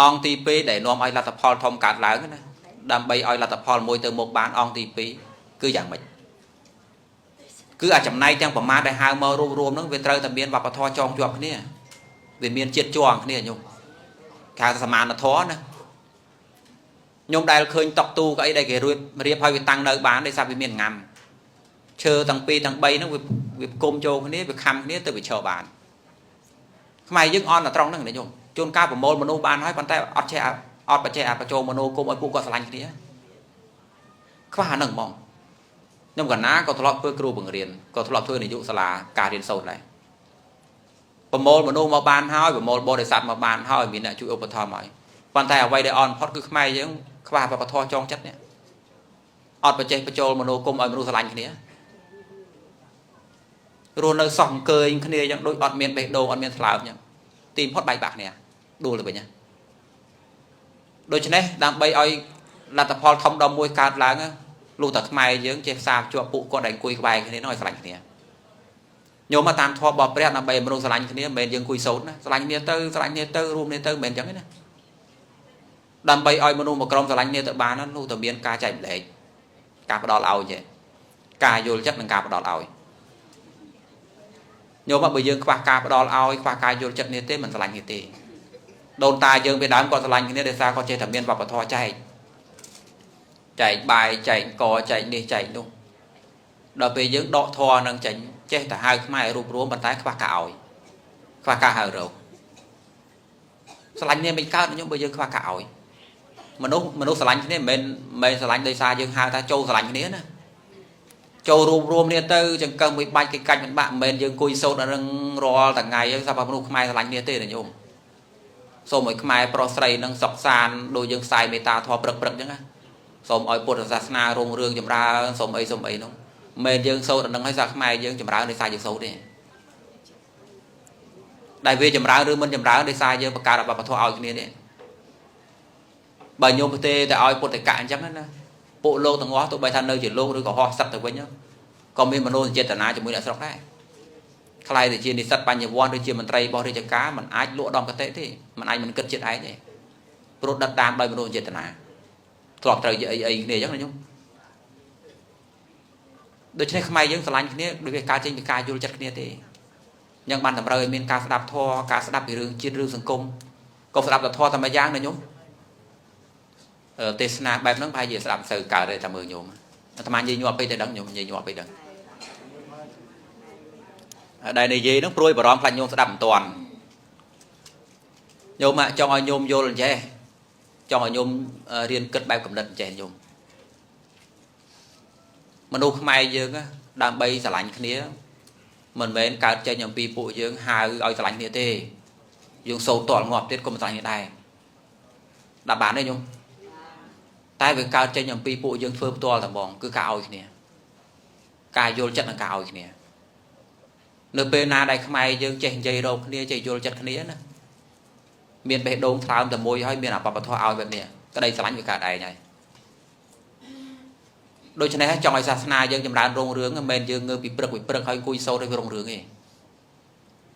អង្គទី2ដែលនាំឲ្យលទ្ធផលធំកើតឡើងណាដើម្បីឲ្យលទ្ធផលមួយទៅមុខបានអង្គទី2គឺយ៉ាងម៉េចគឺអាចចំណែកទាំងប្រមាណដែលហៅមករួមរួមហ្នឹងវាត្រូវតែមានវប្បធម៌ចងជាប់គ្នាវាមានជាតិជាប់គ្នាញោមគេហៅសមានធម៌ណាញោមដែលឃើញតុកទូកអីដែលគេរួចរៀបឲ្យវាតាំងនៅបានដោយសារវាមានងាំឈើទាំង2ទាំង3ហ្នឹងវាគុំចូលគ្នាវាខំគ្នាទៅវាឈរបានខ្មែរយើងអន់តែត្រង់ហ្នឹងណាញោមជួនកាលប្រមូលមនុស្សបានហើយប៉ុន្តែអត់ចេះអត់បច្ចេកអបញ្ចូលមនោគមឲ្យពួកគាត់ស្រឡាញ់គ្នាខ្វះអាហ្នឹងហ្មងខ្ញុំកណាក៏ធ្លាប់ធ្វើគ្រូបង្រៀនក៏ធ្លាប់ធ្វើនាយកសាលាការរៀនសូត្រដែរប្រមូលមនុស្សមកបានហើយប្រមូលបរិស័ទមកបានហើយមានអ្នកជួយឧបត្ថម្ភហើយប៉ុន្តែអ្វីដែលអន់ផុតគឺខ្មែរយើងខ្វះវប្បធម៌ចងចិត្តនេះអត់បច្ចេកបញ្ចូលមនោគមឲ្យមនុស្សស្រឡាញ់គ្នារស់នៅសោះអង្គើយគ្នាយ៉ាងដូចអត់មានបេះដូងអត់មានស្លើមអញ្ចឹងទីផុតបែកបាក់គ្នាដួលទៅវិញណាដូច្នេះដើម្បីឲ្យលទ្ធផលធំដុំមួយកើតឡើងលុះតែខ្មែរយើងចេះផ្សារភ្ជាប់ពួកគាត់ដែលអង្គុយក្បែរគ្នានោះឲ្យស្រឡាញ់គ្នាញោមមកតាមធម៌របស់ព្រះដើម្បីមនុស្សស្រឡាញ់គ្នាមិនមែនយើងអង្គុយសូត្រណាស្រឡាញ់គ្នាទៅស្រឡាញ់គ្នាទៅរួមគ្នាទៅមិនមែនអញ្ចឹងទេណាដើម្បីឲ្យមនុស្សមួយក្រុមស្រឡាញ់គ្នាទៅបាននោះតែមានការចែកម្លែកការផ្ដល់ឲ្យទេការយល់ចិត្តនិងការផ្ដល់ឲ្យញោមបើយើងខ្វះការផ្ដល់ឲ្យខ្វះការយល់ចិត្តនេះទេមិនស្រឡាញ់គ្នាទេដូនតាយើងពីដើមគាត់ស្រឡាញ់គ្នាដោយសារគាត់ចេះតែមានវប្បធម៌ចែកចែកបាយចែកកចែកនេះចែកនោះដល់ពេលយើងដកធម៌នឹងចេញចេះតែហៅខ្មែររួបរួមប៉ុន្តែខ្វះការឲ្យខ្វះការហៅរកស្រឡាញ់គ្នាមិនកើតញោមបើយើងខ្វះការឲ្យមនុស្សស្រឡាញ់គ្នាមិនមែនស្រឡាញ់ដោយសារយើងហៅថាចូលស្រឡាញ់គ្នាណាចូលរួមរួមគ្នាទៅចង្កឹះមួយបាច់គេកាច់មិនបាក់មិនមែនយើងអង្គុយសូត្រដល់នឹងរាល់ថ្ងៃហ្នឹងស្រាប់តែមនុស្សខ្មែរស្រឡាញ់គ្នាទេណាញោមសូមឲ្យខ្មែរប្រុសស្រីនឹងសុខសាន្តដូចយើងផ្សាយមេត្តាធម៌ព្រឹកៗអញ្ចឹងណាសូមឲ្យពុទ្ធសាសនារុងរឿងចម្រើនសូមអីនោះមិនមែនយើងសូត្រដល់នឹងឲ្យសារខ្មែរយើងចម្រើនដោយសារយើងសូត្រទេដែលវាចម្រើនឬមិនចម្រើនដោយសារយើងបង្កើតវប្បធម៌ឲ្យគ្នានេះបើញោមទេតែឲ្យពុទ្ធកៈអញ្ចឹងណាពួកលោកទាំងអស់ទោះបីថានៅជាលោកឬក៏ហោះសឹកទៅវិញក៏មានមនោសញ្ចេតនាជាមួយអ្នកស្រុកដែរខ្លាយទៅជានិស្សិតបញ្ញវន្តឬជាមន្ត្រីរបស់រាជការមិនអាចលក់ដំកតិទេមិនអាចមិនគិតជាតិឯងទេព្រោះដិតតាមដោយមនោសញ្ចេតនាធ្លាប់ត្រូវជាអីអីគ្នាអញ្ចឹងណាញោមដូច្នេះខ្មែរយើងស្រឡាញ់គ្នាដូចវាកើតចេញពីការយល់ចិត្តគ្នាទេយ៉ាងបានតម្រូវឲ្យមានការស្ដាប់ធម៌ការស្ដាប់ពីរឿងជាតិរឿងសង្គមកុំស្ដាប់តែធម៌តែមួយយ៉ាងណាញោមទេសនាបែបហ្នឹងប្រហែលជាស្ដាប់មិនសូវកើតទេតែមើលញោមអាត្មានិយាយញាប់ពេកតែដឹងញោមនិយាយញាប់ពេកដឹងដែលនិយាយហ្នឹងព្រួយបារម្ភខ្លាចញោមស្ដាប់មិនទាន់ញោមចង់ឲ្យញោមយល់អញ្ចេះចង់ឲ្យញោមរៀនគិតបែបកំណត់អញ្ចេះញោមមនុស្សខ្មែរយើងដើម្បីស្រឡាញ់គ្នាមិនមែនកើតចេញអំពីពួកយើងហៅឲ្យស្រឡាញ់គ្នាទេយើងសូត្រតល់ងាប់ទៀតក៏មិនស្រឡាញ់គ្នាដែរដាក់បានទេញោមតែវាកើតចេញអំពីពួកយើងធ្វើផ្ទាល់តែហ្មងគឺការឲ្យគ្នាការយល់ចិត្តនិងការឲ្យគ្នា នៅពេលណាដែលខ្មែរយើងចេះនិយាយរកគ្នាចេះយល់ចិត្តគ្នាណាមានបេះដូងថ្លើមតែមួយហើយមានអបបធម៌ឲ្យបែបនេះក្តីស្រឡាញ់វាកើតឯងហើយដូច្នេះចង់ឲ្យសាសនាយើងចម្រើនរុងរឿងមិនមែនយើងងើបពីព្រឹកពីព្រឹកហើយអង្គុយសូត្រឲ្យវារុងរឿងទេ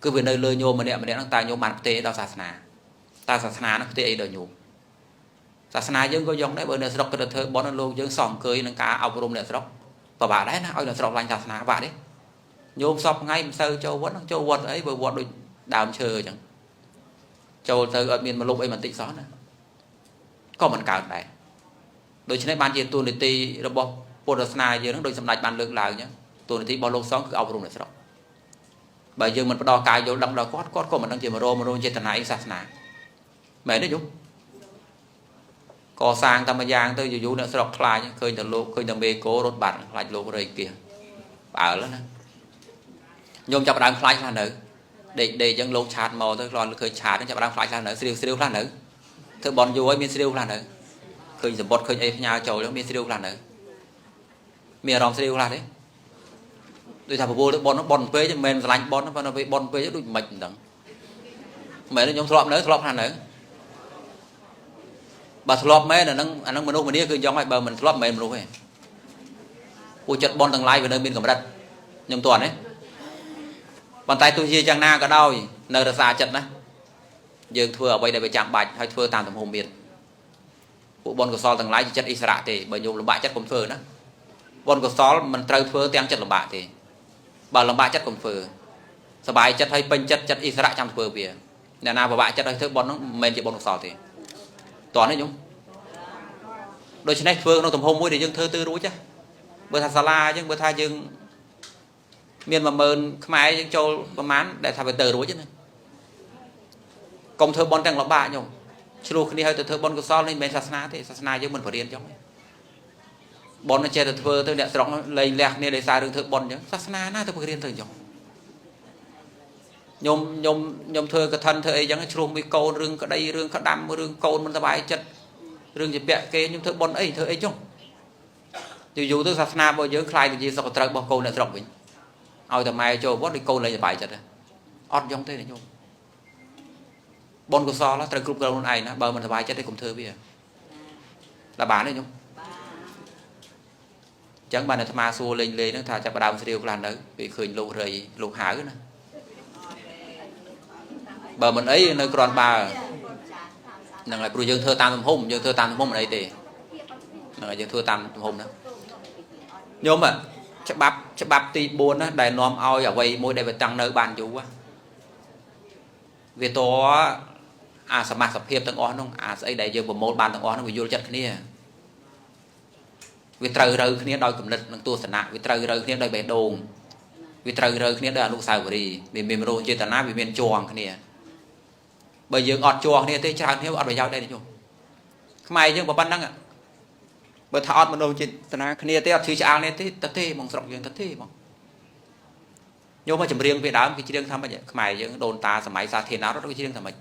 គឺវានៅលើញោមម្នាក់ម្នាក់ហ្នឹងតើញោមបានផ្ទេរដល់សាសនាតើសាសនាហ្នឹងផ្ទេរអីដល់ញោមសាសនាយើងក៏យ៉ាងដែរបើនៅស្រុកក៏ទៅធ្វើបុណ្យលោកយើងសោះអង្គុយនឹងការអប់រំអ្នកស្រុកពិបាកដែរណាឲ្យអ្នកស្រុកឡាញ់សាសនាបាក់ទេញោមសពថ្ងៃមិនសូវចូលវត្តចូលវត្តអីបើវត្តដូចដើមឈើអញ្ចឹងចូលទៅអត់មានមលុបអីបន្តិចសោះណាក៏មិនកើតដែរដូច្នេះបានជាទូនីតិរបស់ពុទ្ធសាសនាយើងនឹងដូចសម្ដេចបានលើកឡើងអញ្ចឹងទូនីតិរបស់លោកសង្ឃគឺអប់រំអ្នកស្រុកបើយើងមិនផ្ដល់ការយល់ដឹងដល់គាត់គាត់ក៏មិនដឹងជាមរមរចេតនាអីសាសនាមែនទេយំកសាងតែមួយយ៉ាងទៅយូរៗអ្នកស្រុកខ្លាចឃើញតែលោកឃើញតែមេគោរត់បាត់ខ្លាចលោករៃគៀផ្អើលណាញោមចាប់ដើមខ្លាចខ្លះនៅដេកដេកអញ្ចឹងលោកឆាតមកទៅខ្លន់ឃើញឆាតចាប់ដើមខ្លាចខ្លះនៅស្រាវស្រាវខ្លះនៅធ្វើបនយូរហើយមានស្រាវខ្លះនៅឃើញសម្បត្តិឃើញអីផ្ញើចូលអញ្ចឹងមានស្រាវខ្លះនៅមានអារម្មណ៍ស្រាវខ្លះទេដូចថាបបួលទៅបនបនពេកមិនមែនស្រឡាញ់បនប៉ុន្តែពេលបនពេកដូចមិនដឹងមែនខ្ញុំធ្លាប់នៅធ្លាប់ខ្លះនៅបើធ្លាប់មែនអាហ្នឹងមនុស្សម្នាគឺយ៉ាងហើយបើមិនធ្លាប់មិនមែនមនុស្សទេពួកចិត្តបនទាំងឡាយវានៅមានកម្រិតខ្ញុំតន់ទេប៉ុន្តែទោះជាយ៉ាងណាក៏ដោយនៅរក្សាចិត្តណាយើងធ្វើអ្វីដែលវាចាំបាច់ហើយធ្វើតាមទំហំមានពួកបុណ្យកុសលទាំងឡាយជាចិត្តអិសរៈទេបើញោមលំបាកចិត្តកុំធ្វើណាបុណ្យកុសលមិនត្រូវធ្វើទាំងចិត្តលំបាកទេបើលំបាកចិត្តកុំធ្វើសบายចិត្តហើយពេញចិត្តចិត្តអិសរៈចាំធ្វើវាអ្នកណាពិបាកចិត្តឲ្យធ្វើបុណ្យហ្នឹងមិនមែនជាបុណ្យកុសលទេតោះនេះញោមដូច្នេះធ្វើក្នុងទំហំមួយដែលយើងធ្វើទៅរួចបើថាសាលាអញ្ចឹងបើថាយើងមាន10000ខ្មែរយើងចូលប្រហែលដែលថាវាទៅរួចណាកុំធ្វើបុណ្យទាំងលំបាកញោមឆ្លោះគ្នាឲ្យទៅធ្វើបុណ្យកុសលនេះមិនមែនសាសនាទេសាសនាយើងមិនបរៀនអញ្ចឹងទេបុណ្យចេះតែធ្វើទៅអ្នកស្រុកលែងលះគ្នាដោយសាររឿងធ្វើបុណ្យអញ្ចឹងសាសនាណាទៅបរៀនទៅអញ្ចឹងញោមញោមញោមធ្វើកឋិនធ្វើអីអញ្ចឹងឆ្លោះមួយកូនរឿងក្តីរឿងក្តាំរឿងកូនមិនសบายចិត្តរឿងជាពាក់គេញោមធ្វើបុណ្យអីធ្វើអីចុះយូរយូរទៅសាសនារបស់យើងខ្លាយទៅជាសុខត្រូវរបស់កូនអ្នកស្រុកវិញឲ្យតែម៉ែចូលវត្តដូចកូនលែងសบายចិត្តអត់យងទេញោមបុណ្យកុសលត្រូវគ្រប់គ្រងខ្លួនឯងណាបើមិនសบายចិត្តទេកុំធ្វើវាដល់បានទេញោមអញ្ចឹងបានអាត្មាសួរលេងលេងហ្នឹងថាចាប់ដើមស្រាវខ្លះនៅពេលឃើញលោករៃលោកហៅណាបើមិនអីនៅគ្រាន់បើហ្នឹងហើយព្រោះយើងធ្វើតាមទំហំយើងធ្វើតាមទំហំមិនអីទេហ្នឹងហើយយើងធ្វើតាមទំហំណាញោមច្បាប់ទី4ណាដែលនាំឲ្យអ្វីមួយដែលវាតាំងនៅបានយូរវាតអាសមាសភាពទាំងអស់នោះអាស្អីដែលយើងប្រមូលបានទាំងអស់នោះវាយល់ចិត្តគ្នាវាត្រូវរើគ្នាដោយគំនិតនិងទស្សនៈវាត្រូវរើគ្នាដោយបេះដូងវាត្រូវរើគ្នាដោយអនុស្សាវរីយ៍វាមានមនោចេតនាវាមានជាងគ្នាបើយើងអត់ជាងគ្នាទេច្រើនគ្នាអត់ប្រយោជន៍ដែរទេញោមខ្មែរយើងប៉ុណ្ណឹងបើថាអត់មនោចេតនាគ្នាទេអត់ឈឺឆ្អាលគ្នាទេទៅទេហ្មងស្រុកយើងទៅទេហ្មងញោមមកចម្រៀងពីដើមគេច្រៀងថាម៉េចខ្មែរយើងដូនតាសម័យសាធារណរដ្ឋគេច្រៀងថាម៉េច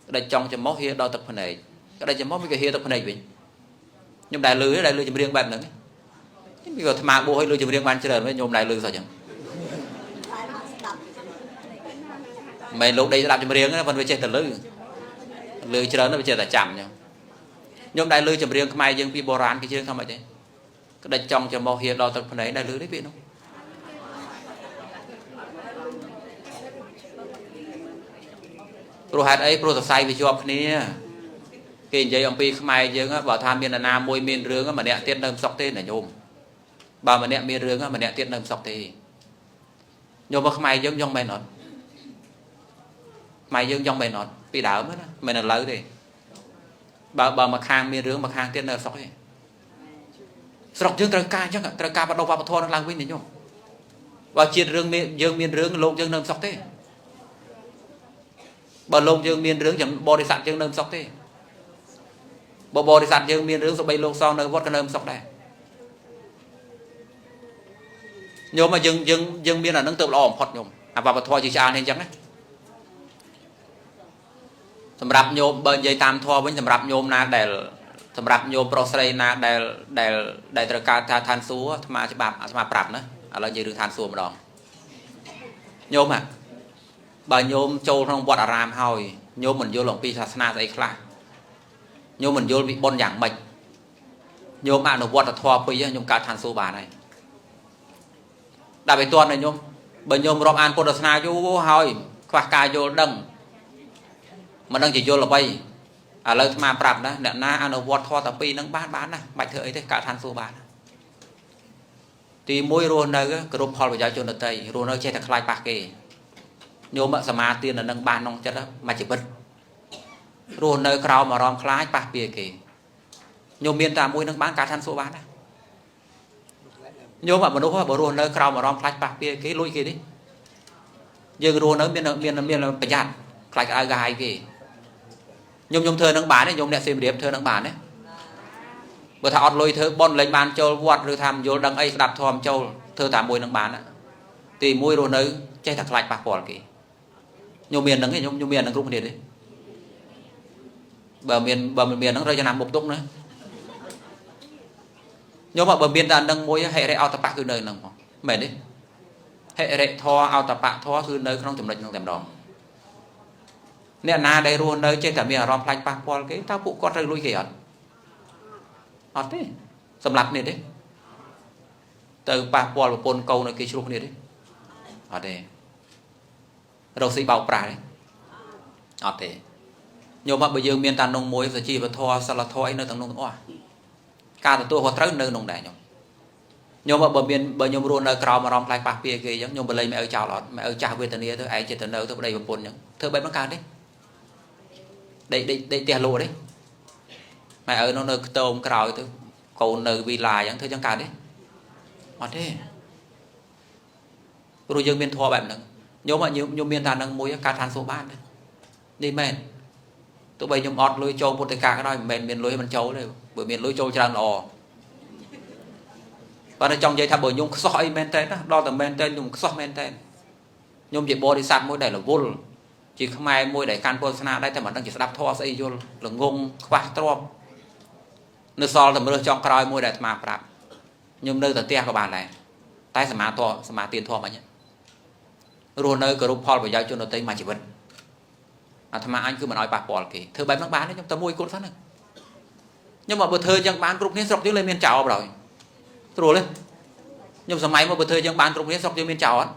ក្តិចចង់ច្រមុះហៀដល់ទឹកភ្នែកក្តិចច្រមុះវាក៏ហៀទឹកភ្នែកវិញខ្ញុំដែលលឺដែលលឺចម្រៀងបែបហ្នឹងវាក៏អាត្មាបួសឲ្យលឺចម្រៀងបានច្រើនវិញញោមដែលលឺសោះចឹងមិនលោកដេកស្ដាប់ចម្រៀងទេប៉ុន្តែវាចេះតែលឺលឺច្រើនវាចេះតែចាំចឹងខ្ញុំដែលលឺចម្រៀងខ្មែរយើងពីបុរាណគេច្រៀងថាម៉េចទេក្តិចចង់ច្រមុះហៀដល់ទឹកភ្នែកដែលលឺទេពាក្យនោះព្រោះហេតុអីព្រោះសរសៃវាជាប់គ្នាគេនិយាយអំពីខ្មែរយើងបើថាមានអាណាមួយមានរឿងម្នាក់ទៀតនៅមិនសុខទេណាញោមបើម្នាក់មានរឿងម្នាក់ទៀតនៅមិនសុខទេញោមមកខ្មែរយើងយ៉ងមែនអត់ខ្មែរយើងយ៉ងមែនអត់ពីដើមណាមិនឥឡូវទេបើមកខាងមានរឿងមកខាងទៀតនៅសុខទេស្រុកយើងត្រូវការអញ្ចឹងត្រូវការបដិវប្បធម៌នឹងឡើងវិញណាញោមបើជាតិរឿងយើងមានរឿងលោកយើងនៅមិនសុខទេបើលោកយើងមានរឿងយ៉ាងបរិស័ទយើងនៅមិនសុខទេបើបរិស័ទយើងមានរឿងសូម្បីលោកសងនៅវត្តក៏នៅមិនសុខដែរញោមយើងយើងយើងមានអានឹងទៅល្អបំផុតញោមអាវប្បធម៌ជាឆ្អាលនេះអញ្ចឹងណាសម្រាប់ញោមបើនិយាយតាមធម៌វិញសម្រាប់ញោមណាដែលសម្រាប់ញោមប្រុសស្រីណាដែលដែលដែលត្រូវការថាឋានសួគ៌អាត្មាច្បាប់អាត្មាប្រាប់ណាឥឡូវនិយាយរឿងឋានសួគ៌ម្ដង ញោមបើញោមចូលក្នុងវត្តអារាមហើយញោមមិនយល់អំពីសាសនាស្អីខ្លះញោមមិនយល់ពីបុណ្យយ៉ាងម៉េចញោមអនុវត្តធម៌ពីរញោមកើតឋានសួគ៌បានហើយដល់ទៅទាន់ណាញោមបើញោមរាប់អានពុទ្ធសាសនាយូរហើយខ្វះការយល់ដឹងមិនដឹងជាយល់អ្វីឥឡូវអាត្មាប្រាប់ណាអ្នកណាអនុវត្តធម៌តែពីរហ្នឹងបានបានណាមិនបាច់ធ្វើអីទេកើតឋានសួគ៌បានទី1រស់នៅគោរពផលប្រយោជន៍ជនដទៃរស់នៅចេះតែខ្លាចប៉ះគេញោមសមាទាននៅនឹងបានក្នុងចិត្តមួយជីវិតរស់នៅក្រោមអារម្មណ៍ខ្លាចប៉ះពៀគេញោមមានតែមួយនឹងបានកើតឋានសួគ៌បានណាញោមមនុស្សបើរស់នៅក្រោមអារម្មណ៍ខ្លាចប៉ះពៀគេលួចគេនេះយើងរស់នៅមានមានមានប្រយ័ត្នខ្លាចក្តៅក្រហាយគេញោមធ្វើនឹងបានទេញោមអ្នកសៀមរាបធ្វើនឹងបានទេបើថាអត់លុយធ្វើបុណ្យលែងបានចូលវត្តឬថាមិនយល់ដឹងអីស្ដាប់ធម៌ចូលធ្វើតែមួយនឹងបានទី1រស់នៅចេះតែខ្លាចប៉ះពាល់គេញោមមាននឹងទេញោមមាននឹងគ្រប់គ្នាទេបើមានបើមិនមាននឹងត្រូវចំណាំមុខទុកណាញោមបើមានតែនឹងមួយហិរិអតបៈគឺនៅនឹងហ្មងមែនទេហិរិធម៌អតបៈធម៌គឺនៅក្នុងចំណុចនឹងតែម្ដងអ្នកណាដែលរស់នៅចេះតែមានអារម្មណ៍ខ្លាចប៉ះពាល់គេតើពួកគាត់ត្រូវលួចគេអត់អត់ទេសម្រាប់នេះទេទៅប៉ះពាល់ប្រពន្ធកូនឲ្យគេជ្រុះគ្នាទេអត់ទេរកស៊ីបោកប្រាស់ទេអត់ទេញោមបើយើងមានតានងមួយសុជីវធម៌សិលធម៌អីនៅទាំងនោះទាំងអស់ការទទួលខុសត្រូវនៅក្នុងដែរញោមបើមានបើញោមរស់នៅក្រោមអារម្មណ៍ខ្លាចប៉ះពាគេអញ្ចឹងញោមបលែងមិនឲ្យចោលអត់មិនឲ្យចាស់វេទនាទៅឯងចិត្តទៅនៅទៅប្តីប្រពន្ធអញ្ចឹងធ្វើបែបហ្នឹងកើតទេដេកដេកដេកផ្ទះលក់ទេម៉ែឪនៅខ្ទមក្រោយទៅកូននៅវីឡាអញ្ចឹងធ្វើចឹងកើតទេអត់ទេព្រោះយើងមានធម៌បែបហ្នឹងញោមញោមមានតានឹងមួយកើតឋានសួគ៌បាននេះមែនទោះបីខ្ញុំអត់លុយចូលពុទ្ធិកាក៏ដោយមិនមែនមានលុយមិនចូលទេបើមានលុយចូលច្រើនល្អបើតែចង់និយាយថាបើខ្ញុំខ្សោះអីមែនតើណាដល់តែមែនតើខ្ញុំខ្សោះមែនតើខ្ញុំជាបរិស័ទមួយដែលរវល់ជាខ្មែរមួយដែលកាន់ពុទ្ធសាសនាដែរតែមិនដឹងជាស្ដាប់ធម៌ស្អីយល់ល្ងងខ្វះទ្រព្យនៅសល់តែរើសចង់ក្រោយមួយដែលអាត្មាប្រាប់ខ្ញុំនៅតែផ្ទះក៏បានដែរតែសមាធម៌សមាទានធម៌អញរស់នៅគោរពផលប្រយោជន៍ជនដទៃមួយជីវិតអាត្មាអញគឺមិនឲ្យប៉ះពាល់គេធ្វើបែបហ្នឹងបានទេខ្ញុំតែមួយគត់ហ្នឹងខ្ញុំមកបើធ្វើយ៉ាងបានគ្រប់គ្នាស្រុកយើងលែងមានចោលបណ្ដោយស្រួលទេខ្ញុំសម័យមកបើធ្វើយ៉ាងបានគ្រប់គ្នាស្រុកយើងមានចោលអត់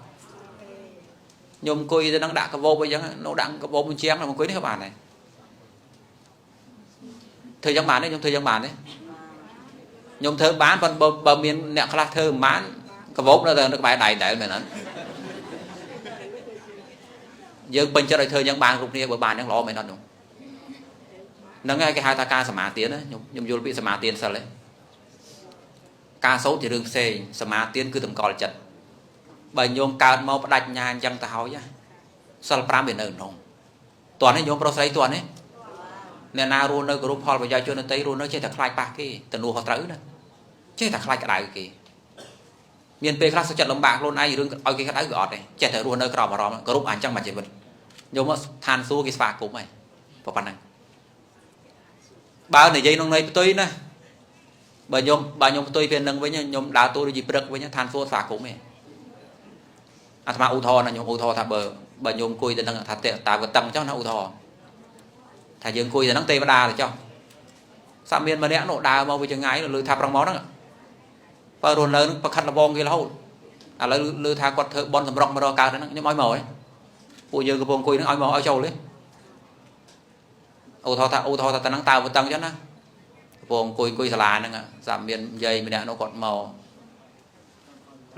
ខ្ញុំអង្គុយទៅនឹងដាក់កបោបអីចឹងនៅដាក់កបោបជាងអង្គុយនេះក៏បានដែរធ្វើយ៉ាងបានទេខ្ញុំធ្វើយ៉ាងបានទេខ្ញុំធ្វើបានប៉ុន្តែបើមានអ្នកខ្លះធ្វើមិនបានកបោបនៅតែនៅក្បែរដៃដែរមែនអត់យើងពេញចិត្តឲ្យធ្វើយ៉ាងបានគ្រប់គ្នាបើបានយ៉ាងល្អមែនអត់នោះហ្នឹងហើយគេហៅថាការសមាទានណាខ្ញុំយល់ពីសមាទានសិលទេការសូត្រជារឿងផ្សេងសមាទានគឺតម្កល់ចិត្តបើញោមកើតមកបដិញ្ញាអញ្ចឹងទៅហើយសិល5វានៅក្នុងតោះនេះញោមប្រុសស្រីតោះនេះអ្នកណារស់នៅគោរពផលប្រយោជន៍ជនដទៃរស់នៅចេះតែខ្លាចប៉ះគេទំនួលខុសត្រូវណាចេះតែខ្លាចក្តៅគេមានពេលខ្លះសុខចិត្តលំបាកខ្លួនឯងរឿងឲ្យគេក្តៅក៏អត់ដែរចេះតែរស់នៅក្រោមអារម្មណ៍គោរពអញ្ចឹងមួយជីវិតញោមឋានសួគ៌គេស្វាគមន៍ហើយប៉ុណ្ណឹងបើនិយាយក្នុងន័យផ្ទុយណាបើខ្ញុំផ្ទុយពេលនឹងវិញខ្ញុំដើរតួដូចជាព្រឹកវិញឋានសួគ៌ស្វាគមន៍ឯងអាត្មាឧទាហរណ៍ណាខ្ញុំឧទាហរណ៍ថាបើខ្ញុំអង្គុយទៅនឹងថាតាវតឹងចុះណាឧទាហរណ៍ថាយើងអង្គុយទៅនឹងទេវតាទៅចុះសាក់មានម្នាក់នោះដើរមកពីចង្ងាយលើថាប្រងមកហ្នឹងបើរស់នៅនឹងប្រខិតលបងគេរហូតឥឡូវលើថាគាត់ធ្វើបន់សម្រុកមករកកើតហ្នឹងខ្ញុំឲ្យមកហ៎ពួកយើងកំពុងអង្គុយហ្នឹងឲ្យមកឲ្យចូលទេឧទាហរណ៍ថាតែហ្នឹងតើវតឹងចឹងណាកំពុងអង្គុយសាលាហ្នឹងសាក់មានយាយម្នាក់នោះគាត់មក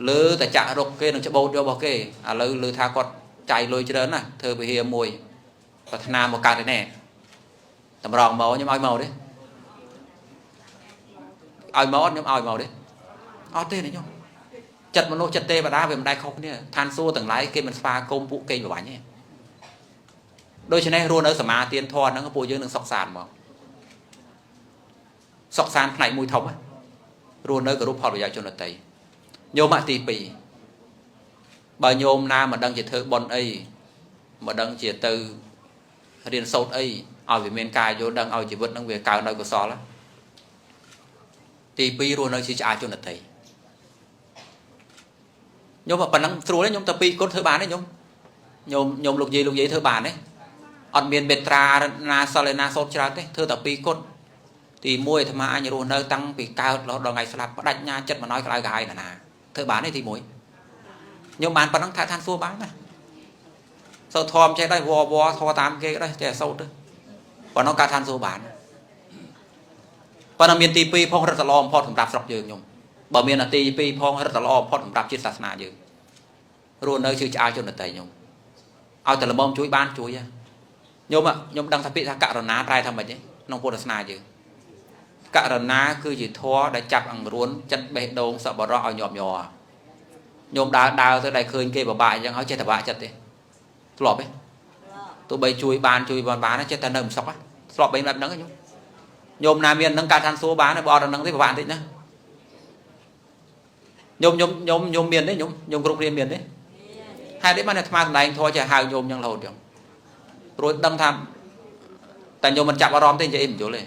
លើតែចាក់រុកគេនឹងច្បូតយករបស់គេឥឡូវលើថាគាត់ចាយលុយច្រើនណាធ្វើវិហារមួយប្រាថ្នាមកកើតឯណែតម្រងមកខ្ញុំឲ្យមកទេឲ្យមកអត់ខ្ញុំឲ្យមកទេអត់ទេណាខ្ញុំចិត្តមនុស្សចិត្តទេវតាវាមិនដែលខុសគ្នាឋានសួគ៌ទាំងឡាយគេមិនស្វាគមន៍ពួកគេប្រវាញ់ទេដូច្នេះរស់នៅសមាទានធម៌ហ្នឹងពួកយើងនឹងសុខសាន្តមកសុខសាន្តផ្នែកមួយធំរស់នៅគោរពផលប្រយោជន៍ជនដទៃញោមទី2បើញោមណាមិនដឹងជាធ្វើបុណ្យអីមិនដឹងជាទៅរៀនសូត្រអីឲ្យវាមានការយល់ដឹងឲ្យជីវិតនឹងវាកើនដោយកុសលទី2រស់នៅជាឆ្អាជនដទៃញោមប៉ុណ្ណឹងស្រួលទេញោមទៅពីរគុណធ្វើបានទេញោម ញោមលោកយាយលោកយាយធ្វើបានទេអត់មានមេត្រាណាសិលឯណាសូត្រច្រើនទេធ្វើតែពីរគត់ទី1អាត្មាអញរស់នៅតាំងពីកើតរហូតដល់ថ្ងៃស្លាប់បដិញ្ញាចិត្តមិនឲ្យក្តៅក្រហាយណាណាធ្វើបានទេទី1ញោមបានប៉ុណ្ណឹងថាឋានសួគ៌បានណាសូត្រធម៌ចេះដែរវវធម៌តាមគេដែរចេះសូត្រទៅប៉ុណ្ណឹងកើតឋានសួគ៌បានប៉ុន្តែមានទី2ផងរឹតល្អបំផុតសម្រាប់ស្រុកយើងញោមបើមានទី2ផងរឹតល្អបំផុតសម្រាប់ជាតិសាសនាយើងរស់នៅជឿឆ្អាលជនដទៃញោមឲ្យតែល្មមជួយបានជួយញោមខ្ញុំដឹងថាពាក្យថាករណាប្រែថាម៉េចទេក្នុងពុទ្ធសាសនាយើងករណាគឺជាធម៌ដែលចាប់អង្រួនចិត្តបេះដូងសប្បុរសឲ្យញាប់ញ័រញោមដើរដើរទៅដែលឃើញគេពិបាកអញ្ចឹងហើយចេះតែបាក់ចិត្តទេធ្លាប់ទេទោះបីជួយបានជួយបានបានចេះតែនៅមិនសុខធ្លាប់បីបែបហ្នឹងញោមញោមណាមាននឹងការឋានសួគ៌បានបើអត់នឹងទេពិបាកបន្តិចណាញោមញោមញោមញោមមានទេញោមញោមគ្រប់គ្នាមានទេហេតុអីបានអាត្មាសម្ដែងធម៌ចេះហៅញោមយ៉ាងរហូតចឹងព្រោះដឹងថាតែញោមមិនចាប់អារម្មណ៍ទេនិយាយអីមិនយល់ទេ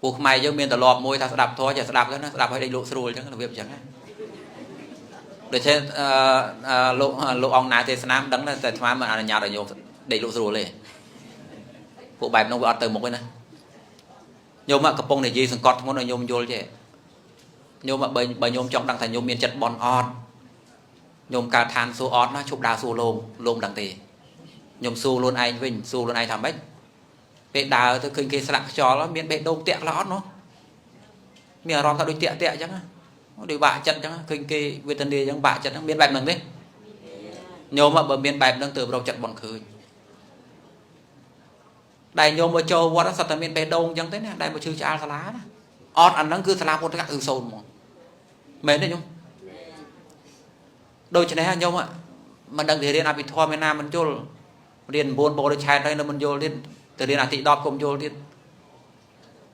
ពួកខ្មែរយើងមានទម្លាប់មួយថាស្ដាប់ធម៌ចេះស្ដាប់ទៅណាស្ដាប់ឲ្យដេកលក់ស្រួលចឹងរបៀបចឹងណាដូច្នេះលោកលោកអង្គណាទេសនាមិនដឹងតែអាត្មាមិនអនុញ្ញាតឲ្យញោមដេកលក់ស្រួលទេពួកបែបនោះវាអត់ទៅមុខទេណាញោមកំពុងនិយាយសង្កត់ធ្ងន់ឲ្យញោមយល់ទេញោមបើញោមចង់ដឹងថាញោមមានចិត្តបន់អត់ញោមកើតឋានសួគ៌អត់ណាឈប់ដើរសួរលោមលោមដឹងទេញោមសួរខ្លួនឯងវិញសួរខ្លួនឯងថាម៉េចពេលដើរទៅឃើញគេស្លាក់ខ្យល់មានបេះដូងតាក់ខ្លះអត់នោះមានអារម្មណ៍ថាដូចតាក់តាក់អញ្ចឹងដូចបាក់ចិត្តអញ្ចឹងឃើញគេវេទនាអញ្ចឹងបាក់ចិត្តមានបែបហ្នឹងទេញោមបើមានបែបហ្នឹងទើបរកចិត្តបន់ឃើញដែលញោមមកចូលវត្តសត្វតែមានបេះដូងអញ្ចឹងទេណាដែលមកឈឺឆ្អាលសាលាណាអត់អាហ្នឹងគឺសាលាពុទ្ធគឺសូន្យហ្មងមែនទេញោមដូច្នេះញោមមិនដឹងទៅរៀនអភិធម្មឯណាមិនយល់រៀន9បរិឆេទហើយនៅមិនយល់ទៀតទៅរៀនអាទិ10កុំយល់ទៀត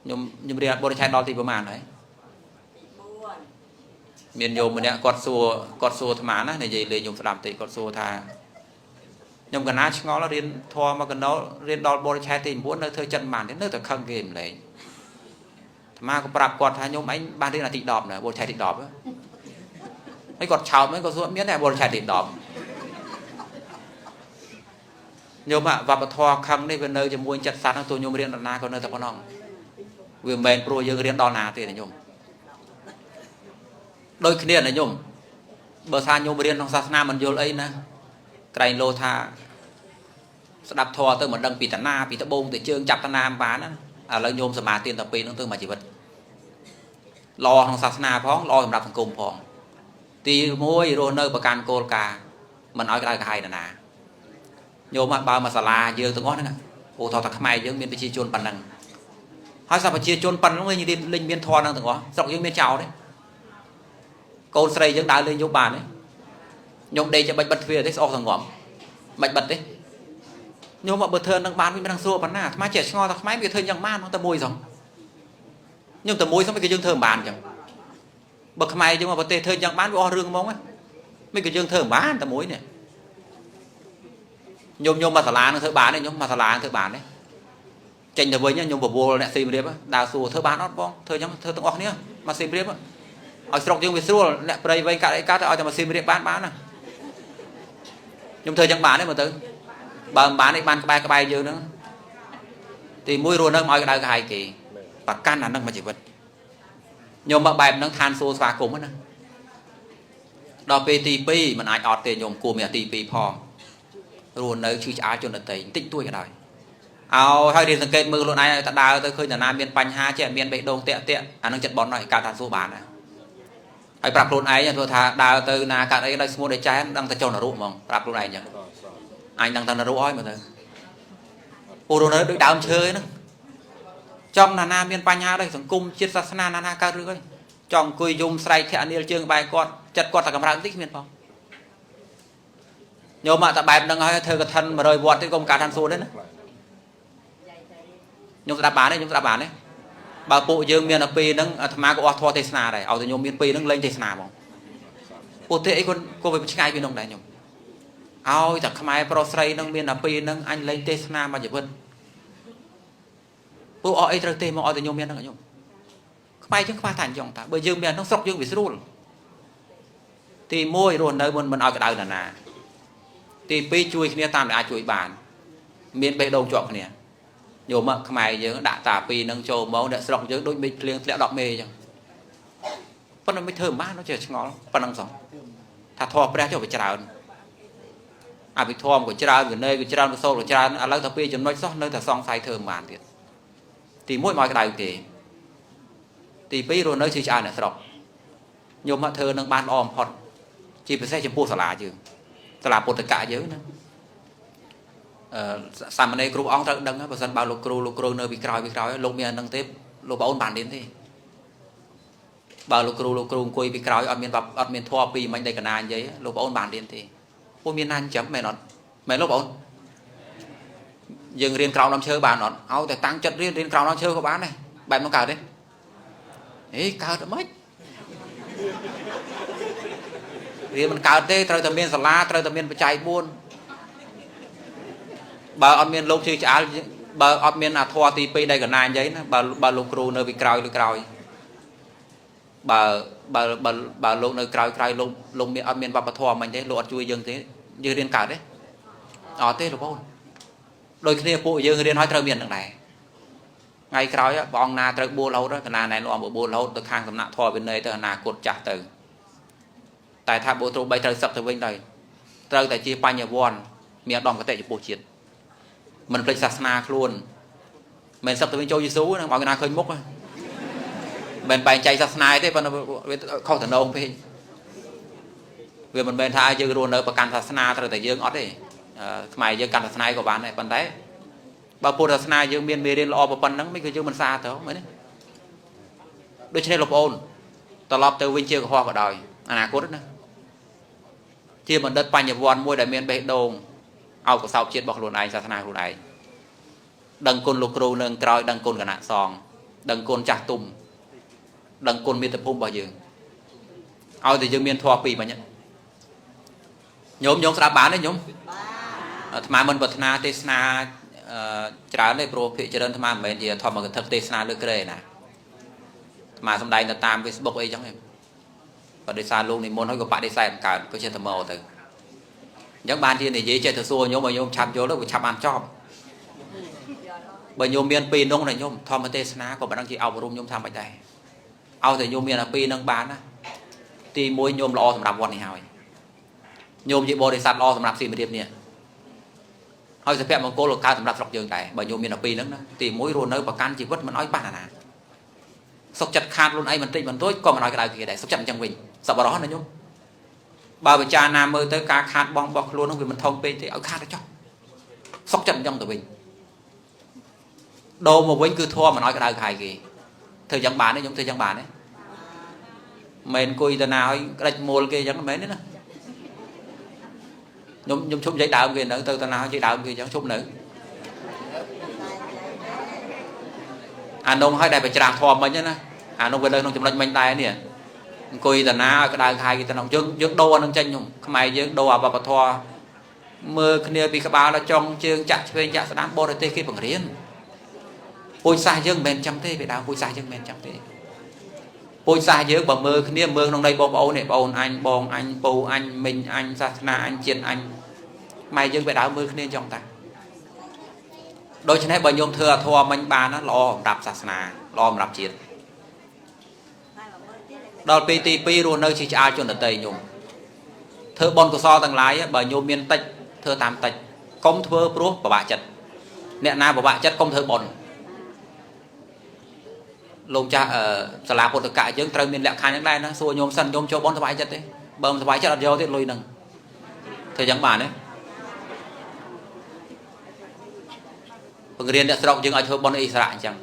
ខ្ញុំរៀនបរិឆេទដល់ទីប្រមាណហើយមានញោមម្នាក់គាត់សួរអាត្មាណានិយាយលេងញោមស្ដាប់តិចគាត់សួរថាខ្ញុំកណាឆ្ងល់រៀនធម៌មកកណោរៀនដល់បរិឆេទទី9នៅធ្វើចិត្តមិនបានទេនៅតែខឹងគេម្លែងអាត្មាក៏ប្រាប់គាត់ថាញោមឯងបានរៀនអាទិ10ណាបរិឆេទទី10ហើយគាត់ឆោតហ្នឹងគាត់សួរមានតែបរិឆេទទី10ញោមវប្បធម៌ខឹងនេះវានៅជាមួយចិត្តសត្វហ្នឹងទោះញោមរៀនដល់ណាក៏នៅតែប៉ុណ្ណឹងវាមិនមែនព្រោះយើងរៀនដល់ណាទេណាញោមដូចគ្នាណាញោមបើថាញោមរៀនក្នុងសាសនាមិនយល់អីណាក្រែងលោថាស្ដាប់ធម៌ទៅមិនដឹងពីតាណាពីត្បូងទៅជើងចាប់តាណាមិនបានណាឥឡូវញោមសមាទានតែពេលហ្នឹងទៅមួយជីវិតល្អក្នុងសាសនាផងល្អសម្រាប់សង្គមផងទី1រស់នៅប្រកាន់គោលការណ៍មិនឲ្យក្តៅក្រហាយណាញោមបើមកសាលាយើងទាំងអស់ហ្នឹងអូថតថាខ្មែរយើងមានប្រជាជនប៉ុណ្ណឹងហើយសាប្រជាជនប៉ុណ្ណឹងវិញរៀនលេងមានធម៌ហ្នឹងទាំងអស់ស្រុកយើងមានចោលទេកូនស្រីយើងដើរលេងយកបានទេញោមដេកចាំបាច់បិទទ្វារទេស្អុះសងំបាច់បិទទេញោមបើធ្វើនឹងបានវិញមិនដឹងស្រួលប៉ុណ្ណាអាត្មាចេះឆ្ងល់ថាខ្មែរវាធ្វើយ៉ាងបានតែមួយសោះញោមតែមួយសោះមិនក៏យើងធ្វើមិនបានអញ្ចឹងបើខ្មែរយើងមកប្រទេសធ្វើយ៉ាងបានវាអស់រឿងហ្មងមិនក៏យើងធ្វើមិនបានតែមួយនេះញោមមកសាលានឹងធ្វើបានទេញោមមកសាលានឹងធ្វើបានទេចេញទៅវិញញោមបវលអ្នកសៀមរាបដើរសួរធ្វើបានអត់បងធ្វើអញ្ចឹងធ្វើទាំងអស់គ្នាមកសៀមរាបឲ្យស្រុកយើងវាស្រួលអ្នកព្រៃវិញកាត់អីកាត់ឲ្យតែមកសៀមរាបបានបានណាញោមធ្វើអញ្ចឹងបានទេមើលទៅបើមិនបានទេបានក្បែរក្បែរយើងហ្នឹងទី1រស់នៅមិនឲ្យក្តៅក្រហាយគេប្រកាន់អាហ្នឹងមួយជីវិតញោមមកបែបហ្នឹងឋានសួគ៌ស្វាគមន៍ណាដល់ពេលទី2មិនអាចអត់ទេញោមគួរមានទី2ផងរស់នៅឈឺឆ្អាលជនដទៃបន្តិចតួចក៏ដោយឲ្យហើយរៀនសង្កេតមើលខ្លួនឯងឲ្យតដើរទៅឃើញតាណាមានបញ្ហាចេះមានបេះដូងតាក់តាក់អានឹងចិត្តបន់ហើយកើតឋានសួគ៌បានណាហើយប្រាប់ខ្លួនឯងធ្វើថាដើរទៅណាកើតអីដោយស្ងួតដោយចែដឹងតែចុះនរកហ្មងប្រាប់ខ្លួនឯងអញ្ចឹងអញដឹងតែនរកហើយមើលទៅពូរស់នៅដូចដើមឈើហ្នឹងចង់ណាណាមានបញ្ហាដែរសង្គមជាតិសាសនាណាណាកើតរឿងហើយចង់អង្គុយយំស្រែកធាក់នាលជើងបែកគាត់ចិត្តគាត់តែកម្រើកបន្តិចគ្មានផងញោមតែបែបហ្នឹងហើយធ្វើកឋិន100វត្តទៀតកុំកើតឋានសួគ៌ទេណាញោមស្ដាប់បានទេញោមស្ដាប់បានទេបើពួកយើងមានតែពីរហ្នឹងអាត្មាក៏អស់ធម៌ទេសនាដែរឲ្យតែញោមមានពីរហ្នឹងលែងទេសនាហ្មងពួកទេអីគាត់ក៏វាឆ្ងាយពីនោះដែរញោមឲ្យតែខ្មែរប្រុសស្រីហ្នឹងមានតែពីរហ្នឹងអញលែងទេសនាមួយជីវិតពួកអស់អីត្រូវទេមកឲ្យតែញោមមានហ្នឹងញោមខ្មែរយើងខ្វះតែអញ្ចឹងតាបើយើងមានហ្នឹងស្រុកយើងវាស្រួលទី1រស់នៅមិនឲ្យក្តៅណាណា ទី2ជួយគ្នាតាមដែលអាចជួយបានមានបេះដូងជាប់គ្នាញោមខ្មែរយើងដាក់តាពីរនឹងចូលមកអ្នកស្រុកយើងដូចមេឃភ្លៀងធ្លាក់10មេអញ្ចឹងប៉ុន្តែមិនធ្វើមិនបាននោះចេះឆ្ងល់ប៉ុណ្ណឹងសោះថាធម៌ព្រះចុះវាច្រើនអភិធម្មក៏ច្រើនវិន័យក៏ច្រើនប្រសូតក៏ច្រើនឥឡូវតែពីចំណុចសោះនៅតែសង្ស័យធ្វើមិនបានទៀតទី1មកក្តៅគេទី2រស់នៅជឿឆ្អាលអ្នកស្រុកញោមធ្វើនឹងបានល្អបំផុតជាពិសេសចំពោះសាលាយើងសាលាពុទ្ធកៈយើងណាសាមណេរគ្រប់អង្គត្រូវដឹងបើសិនបើលោកគ្រូនៅពីក្រោយលោកមានអានឹងទេលោកបងអូនបានរៀនទេបើលោកគ្រូអង្គុយពីក្រោយអត់មានធម៌ពីមិញដែលកណានិយាយលោកបងអូនបានរៀនទេពួកមានណាចិញ្ចឹមមែនអត់មែនលោកបងអូនយើងរៀនក្រោមដើមឈើបានអត់ឲ្យតែតាំងចិត្តរៀនក្រោមដើមឈើក៏បានដែរបែបនោះកើតទេអេកើតមិនរៀនមិនកើតទេត្រូវតែមានសាលាត្រូវតែមានបច្ច័យ4បើអត់មានលោកជឿឆ្អាលបើអត់មានអាធម៌ទី2ដែលកណានិយាយណាបើលោកគ្រូនៅពីក្រោយឬក្រោយបើបើបើបើលោកនៅក្រោយលោកមានអត់មានវប្បធម៌មិញទេលោកអត់ជួយយើងទេយើងរៀនកើតទេអត់ទេលោកបងដូចគ្នាពួកយើងរៀនហើយត្រូវមាននឹងដែរថ្ងៃក្រោយព្រះអង្គណាត្រូវបួលរហូតកណាណែនាំបួលរហូតទៅខាងសំណាក់ធម៌វិន័យទៅអនាគតចាស់ទៅតែថាបើទ្រូបីត្រូវសឹកទៅវិញទៅត្រូវតែជាបញ្ញវន្តមានឧត្តមគតិចំពោះជាតិមិនភ្លេចសាសនាខ្លួនមិនសឹកទៅវិញចូលយេស៊ូហ្នឹងឲ្យកណាឃើញមុខមិនបែងចែកសាសនាទេប៉ុន្តែវាខុសតំណងពេកវាមិនមែនថាយើងរស់នៅប្រកាន់សាសនាត្រូវតែយើងអត់ទេខ្មែរយើងកាន់សាសនាក៏បានដែរប៉ុន្តែបើពុទ្ធសាសនាយើងមានមេរៀនល្អប៉ុណ្ណឹងមិនគឺយើងមិនសាទៅមែនទេដូច្នេះលោកប្អូនត្រឡប់ទៅវិញជាកុហកក៏ដោយអនាគតណាជាបណ្ឌិតបញ្ញវន្តមួយដែលមានបេះដូងឲ្យកសោបជាតិរបស់ខ្លួនឯងសាសនាខ្លួនឯងដឹងគុណលោកគ្រូនៅក្រោយដឹងគុណគណៈសង្ឃដឹងគុណចាស់ទុំដឹងគុណមាតុភូមិរបស់យើងឲ្យតែយើងមានធម៌ពីរមិញញោមស្ដាប់បានទេញោមអាត្មាមិនប្រាថ្នាទេសនាច្រើនទេព្រោះភាគច្រើនអាត្មាមិនមែនជាធម្មកថាទេសនាលើក្រែណាអាត្មាសំដែងទៅតាម Facebook អីចឹងឯងបដិសេធលោកនិមន្តហើយក៏បដិសេធមិនកើតក៏ចេះតែមកទៅអញ្ចឹងបានជានិយាយចេះទៅសួរញោមឲ្យញោមឆាប់យល់ទៅវាឆាប់បានចប់បើញោមមានពីរនោះណាញោមធម្មទេសនាក៏មិនដឹងជាអប់រំញោមថាម៉េចដែរឲ្យតែញោមមានអាពីរនឹងបានណាទី1ញោមល្អសម្រាប់វត្តនេះហើយញោមជាបរិស័ទល្អសម្រាប់សៀមរាបនេះហើយសុភមង្គលក៏កើតសម្រាប់ស្រុកយើងដែរបើញោមមានអាពីរហ្នឹងណាទី1រស់នៅប្រកាន់ជីវិតមិនឲ្យប៉ះណាណាសុខចិត្តខាតខ្លួនឯងបន្តិចបន្តួចក៏មិនឲ្យក្តៅគេដែរសុខចិត្តអញ្ចឹងវិញសប្បុរសណាញោមបើពិចារណាមើលទៅការខាតបងរបស់ខ្លួននោះវាមិនធំពេកទេឲ្យខាតទៅចុះសុខចិត្តអញ្ចឹងទៅវិញដូរមកវិញគឺធម៌មិនឲ្យក្តៅខាយគេធ្វើយ៉ាងបានទេខ្ញុំធ្វើយ៉ាងបានទេមិនអង្គុយទៅណាឲ្យក្តិចមូលគេអញ្ចឹងមិនមែនទេណាខ្ញុំឈប់និយាយដើមគេនៅទៅណានិយាយដើមគេអញ្ចឹងឈប់នៅអានងឲ្យដែលបច្រាស់ធម៌មិញណាអានងវានៅក្នុងចំណុចមិញដែរនេះអង្គុយតាណាឲ្យក្តៅខាយគេទៅក្នុងយើងដូរអានឹងចេញខ្ញុំខ្មែរយើងដូរអាវប្បធម៌មើលគ្នាពីក្បាលដល់ចុងជើងចាក់ឆ្វេងចាក់ស្ដាំបរទេសគេបង្រៀនពូជសាសយើងមិនមែនចឹងទេពីដើមពូជសាសយើងមិនមែនចឹងទេពូជសាសយើងបើមើលគ្នាមើលក្នុងដីបងប្អូននេះបងអូនអញបងអញពូអញមីងអញសាសនាអញជាតិអញម៉ែយើងពីដើមមើលគ្នាចឹងតាដូច្នេះបើញោមធ្វើអាធម៌មិញបានណាល្អសម្រាប់សាសនាល្អសម្រាប់ជាតិដល់ពេលទី2រស់នៅជាឆ្អាលជនដតីញោមធ្វើបុណ្យកុសលទាំងឡាយបើញោមមានតិចធ្វើតាមតិចកុំធ្វើព្រោះពិបាកចិត្តអ្នកណាពិបាកចិត្តកុំធ្វើបុណ្យលោកចាស់សាលាពុទ្ធកៈយើងត្រូវមានលក្ខខណ្ឌយ៉ាងដែរណាសួរញោមសិនញោមចូលបុណ្យសប្បាយចិត្តទេបើមិនសប្បាយចិត្តអត់យកទេលុយហ្នឹងធ្វើយ៉ាងបានទេបង្រៀនអ្នកស្រុកយើងឲ្យធ្វើបុណ្យអិសរៈអញ្ចឹង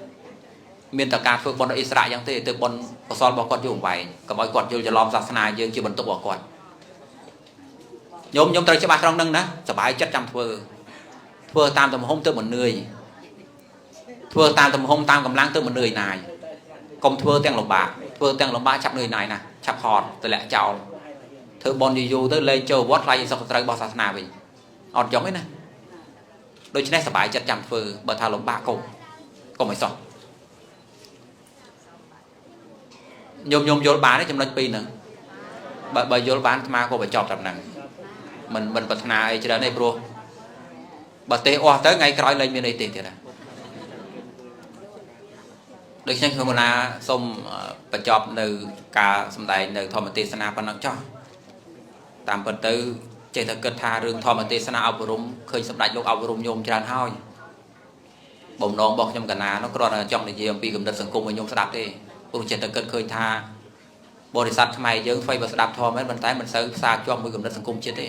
មានតែការធ្វើបុណ្យអិសរៈយ៉ាងទេទៅបុណ្យកុសលរបស់គាត់យូរអង្វែងកុំឲ្យគាត់យល់ច្រឡំសាសនាយើងជាបន្ទុករបស់គាត់ញោមត្រូវច្បាស់ត្រង់ហ្នឹងណាសប្បាយចិត្តចាំធ្វើធ្វើតាមទំហំទៅមិននឿយធ្វើតាមទំហំតាមកម្លាំងទៅមិននឿយណាយកុំធ្វើទាំងលំបាកធ្វើទាំងលំបាកឆាប់នឿយណាយណាឆាប់ហត់ទម្លាក់ចោលធ្វើបុណ្យយូរទៅលែងចូលវត្តខ្លាចសុខត្រូវរបស់សាសនាវិញអត់ចង់ទេណាដូច្នេះសប្បាយចិត្តចាំធ្វើបើថាលំបាកកុំឲ្យសោះញោមយល់បានទេចំណុចពីរហ្នឹងបើយល់បានអាត្មាក៏បញ្ចប់ត្រឹមហ្នឹង មិនប្រាថ្នាអីច្រើនទេព្រោះបើទេអស់ទៅថ្ងៃក្រោយលែងមានអីទេទៀតណាដូច្នេះខ្ញុំកណាសូមបញ្ចប់នៅការសម្ដែងនៅធម្មទេសនាប៉ុណ្ណឹងចោះតាមពិតទៅចេះតែគិតថារឿងធម្មទេសនាអប់រំឃើញសម្ដេចលោកអប់រំញោមច្រើនហើយបំណងរបស់ខ្ញុំកណានោះគ្រាន់តែចង់និយាយអំពីគំនិតសង្គមឲ្យញោមស្ដាប់ទេព្រោះចេះតែគិតឃើញថាបរិស័ទខ្មែរយើងថ្មីបើស្ដាប់ធម៌មែនប៉ុន្តែមិនសូវផ្សារជាប់មួយគំនិតសង្គមជាតិទេ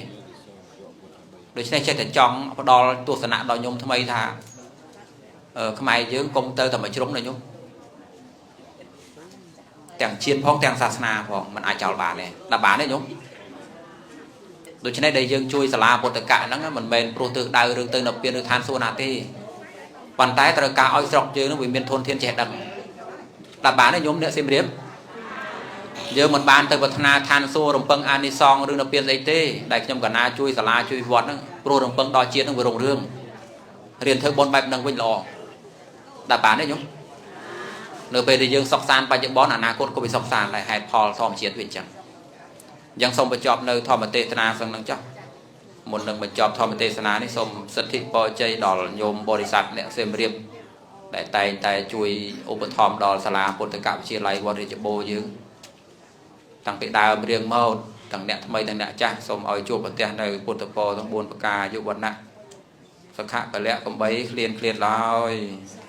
ដូច្នេះចេះតែចង់ផ្ដល់ទស្សនៈដល់ញោមថ្មីថាខ្មែរយើងកុំទៅតែមួយជ្រុងណាញោមទាំងជាតិផងទាំងសាសនាផងมันអាចចោលបានទេដល់បានទេញោមដូច្នេះដែលយើងជួយសាលាពុទ្ធកៈហ្នឹងមិនមែនព្រោះទិសដៅរឿងទៅនៅពៀនឬឋានសួគ៌ណាទេប៉ុន្តែត្រូវការឲ្យស្រុកយើងនឹងវាមានធនធានចេះដឹងដល់បានទេញោមអ្នកសៀមរាបយើងមិនបានទៅប្រាថ្នាឋានសួគ៌រំពឹងអានិសង្សឬនៅពៀនស្អីទេដែលខ្ញុំកណាជួយសាលាជួយវត្តហ្នឹងព្រោះរំពឹងដល់ជាតិហ្នឹងវារុងរឿងរៀនធ្វើបុណ្យបែបហ្នឹងវិញល្អដល់បានទេញោមនៅពេលដែលយើងសុខសាន្តបច្ចុប្បន្នអនាគតក៏វាសុខសាន្តដែរហេតុផលធម្មជាតិវាអញ្ចឹងអញ្ចឹងសូមបញ្ចប់នៅធម្មទេសនាសឹងនឹងចុះមុននឹងបញ្ចប់ធម្មទេសនានេះសូមសិទ្ធិពរជ័យដល់ញោមបរិស័ទអ្នកសៀមរាបដែលតែងតែជួយឧបត្ថម្ភដល់សាលាពុទ្ធកវិទ្យាល័យវត្តរាជបូរយើងតាំងពីដើមរៀងមកទាំងអ្នកថ្មីទាំងអ្នកចាស់សូមឲ្យជួបប្រទះនៅពុទ្ធពរទាំង4ប្រការយុវណ្ណៈសុខៈពលៈកំបីគ្លៀនគ្លៀនឡើយ។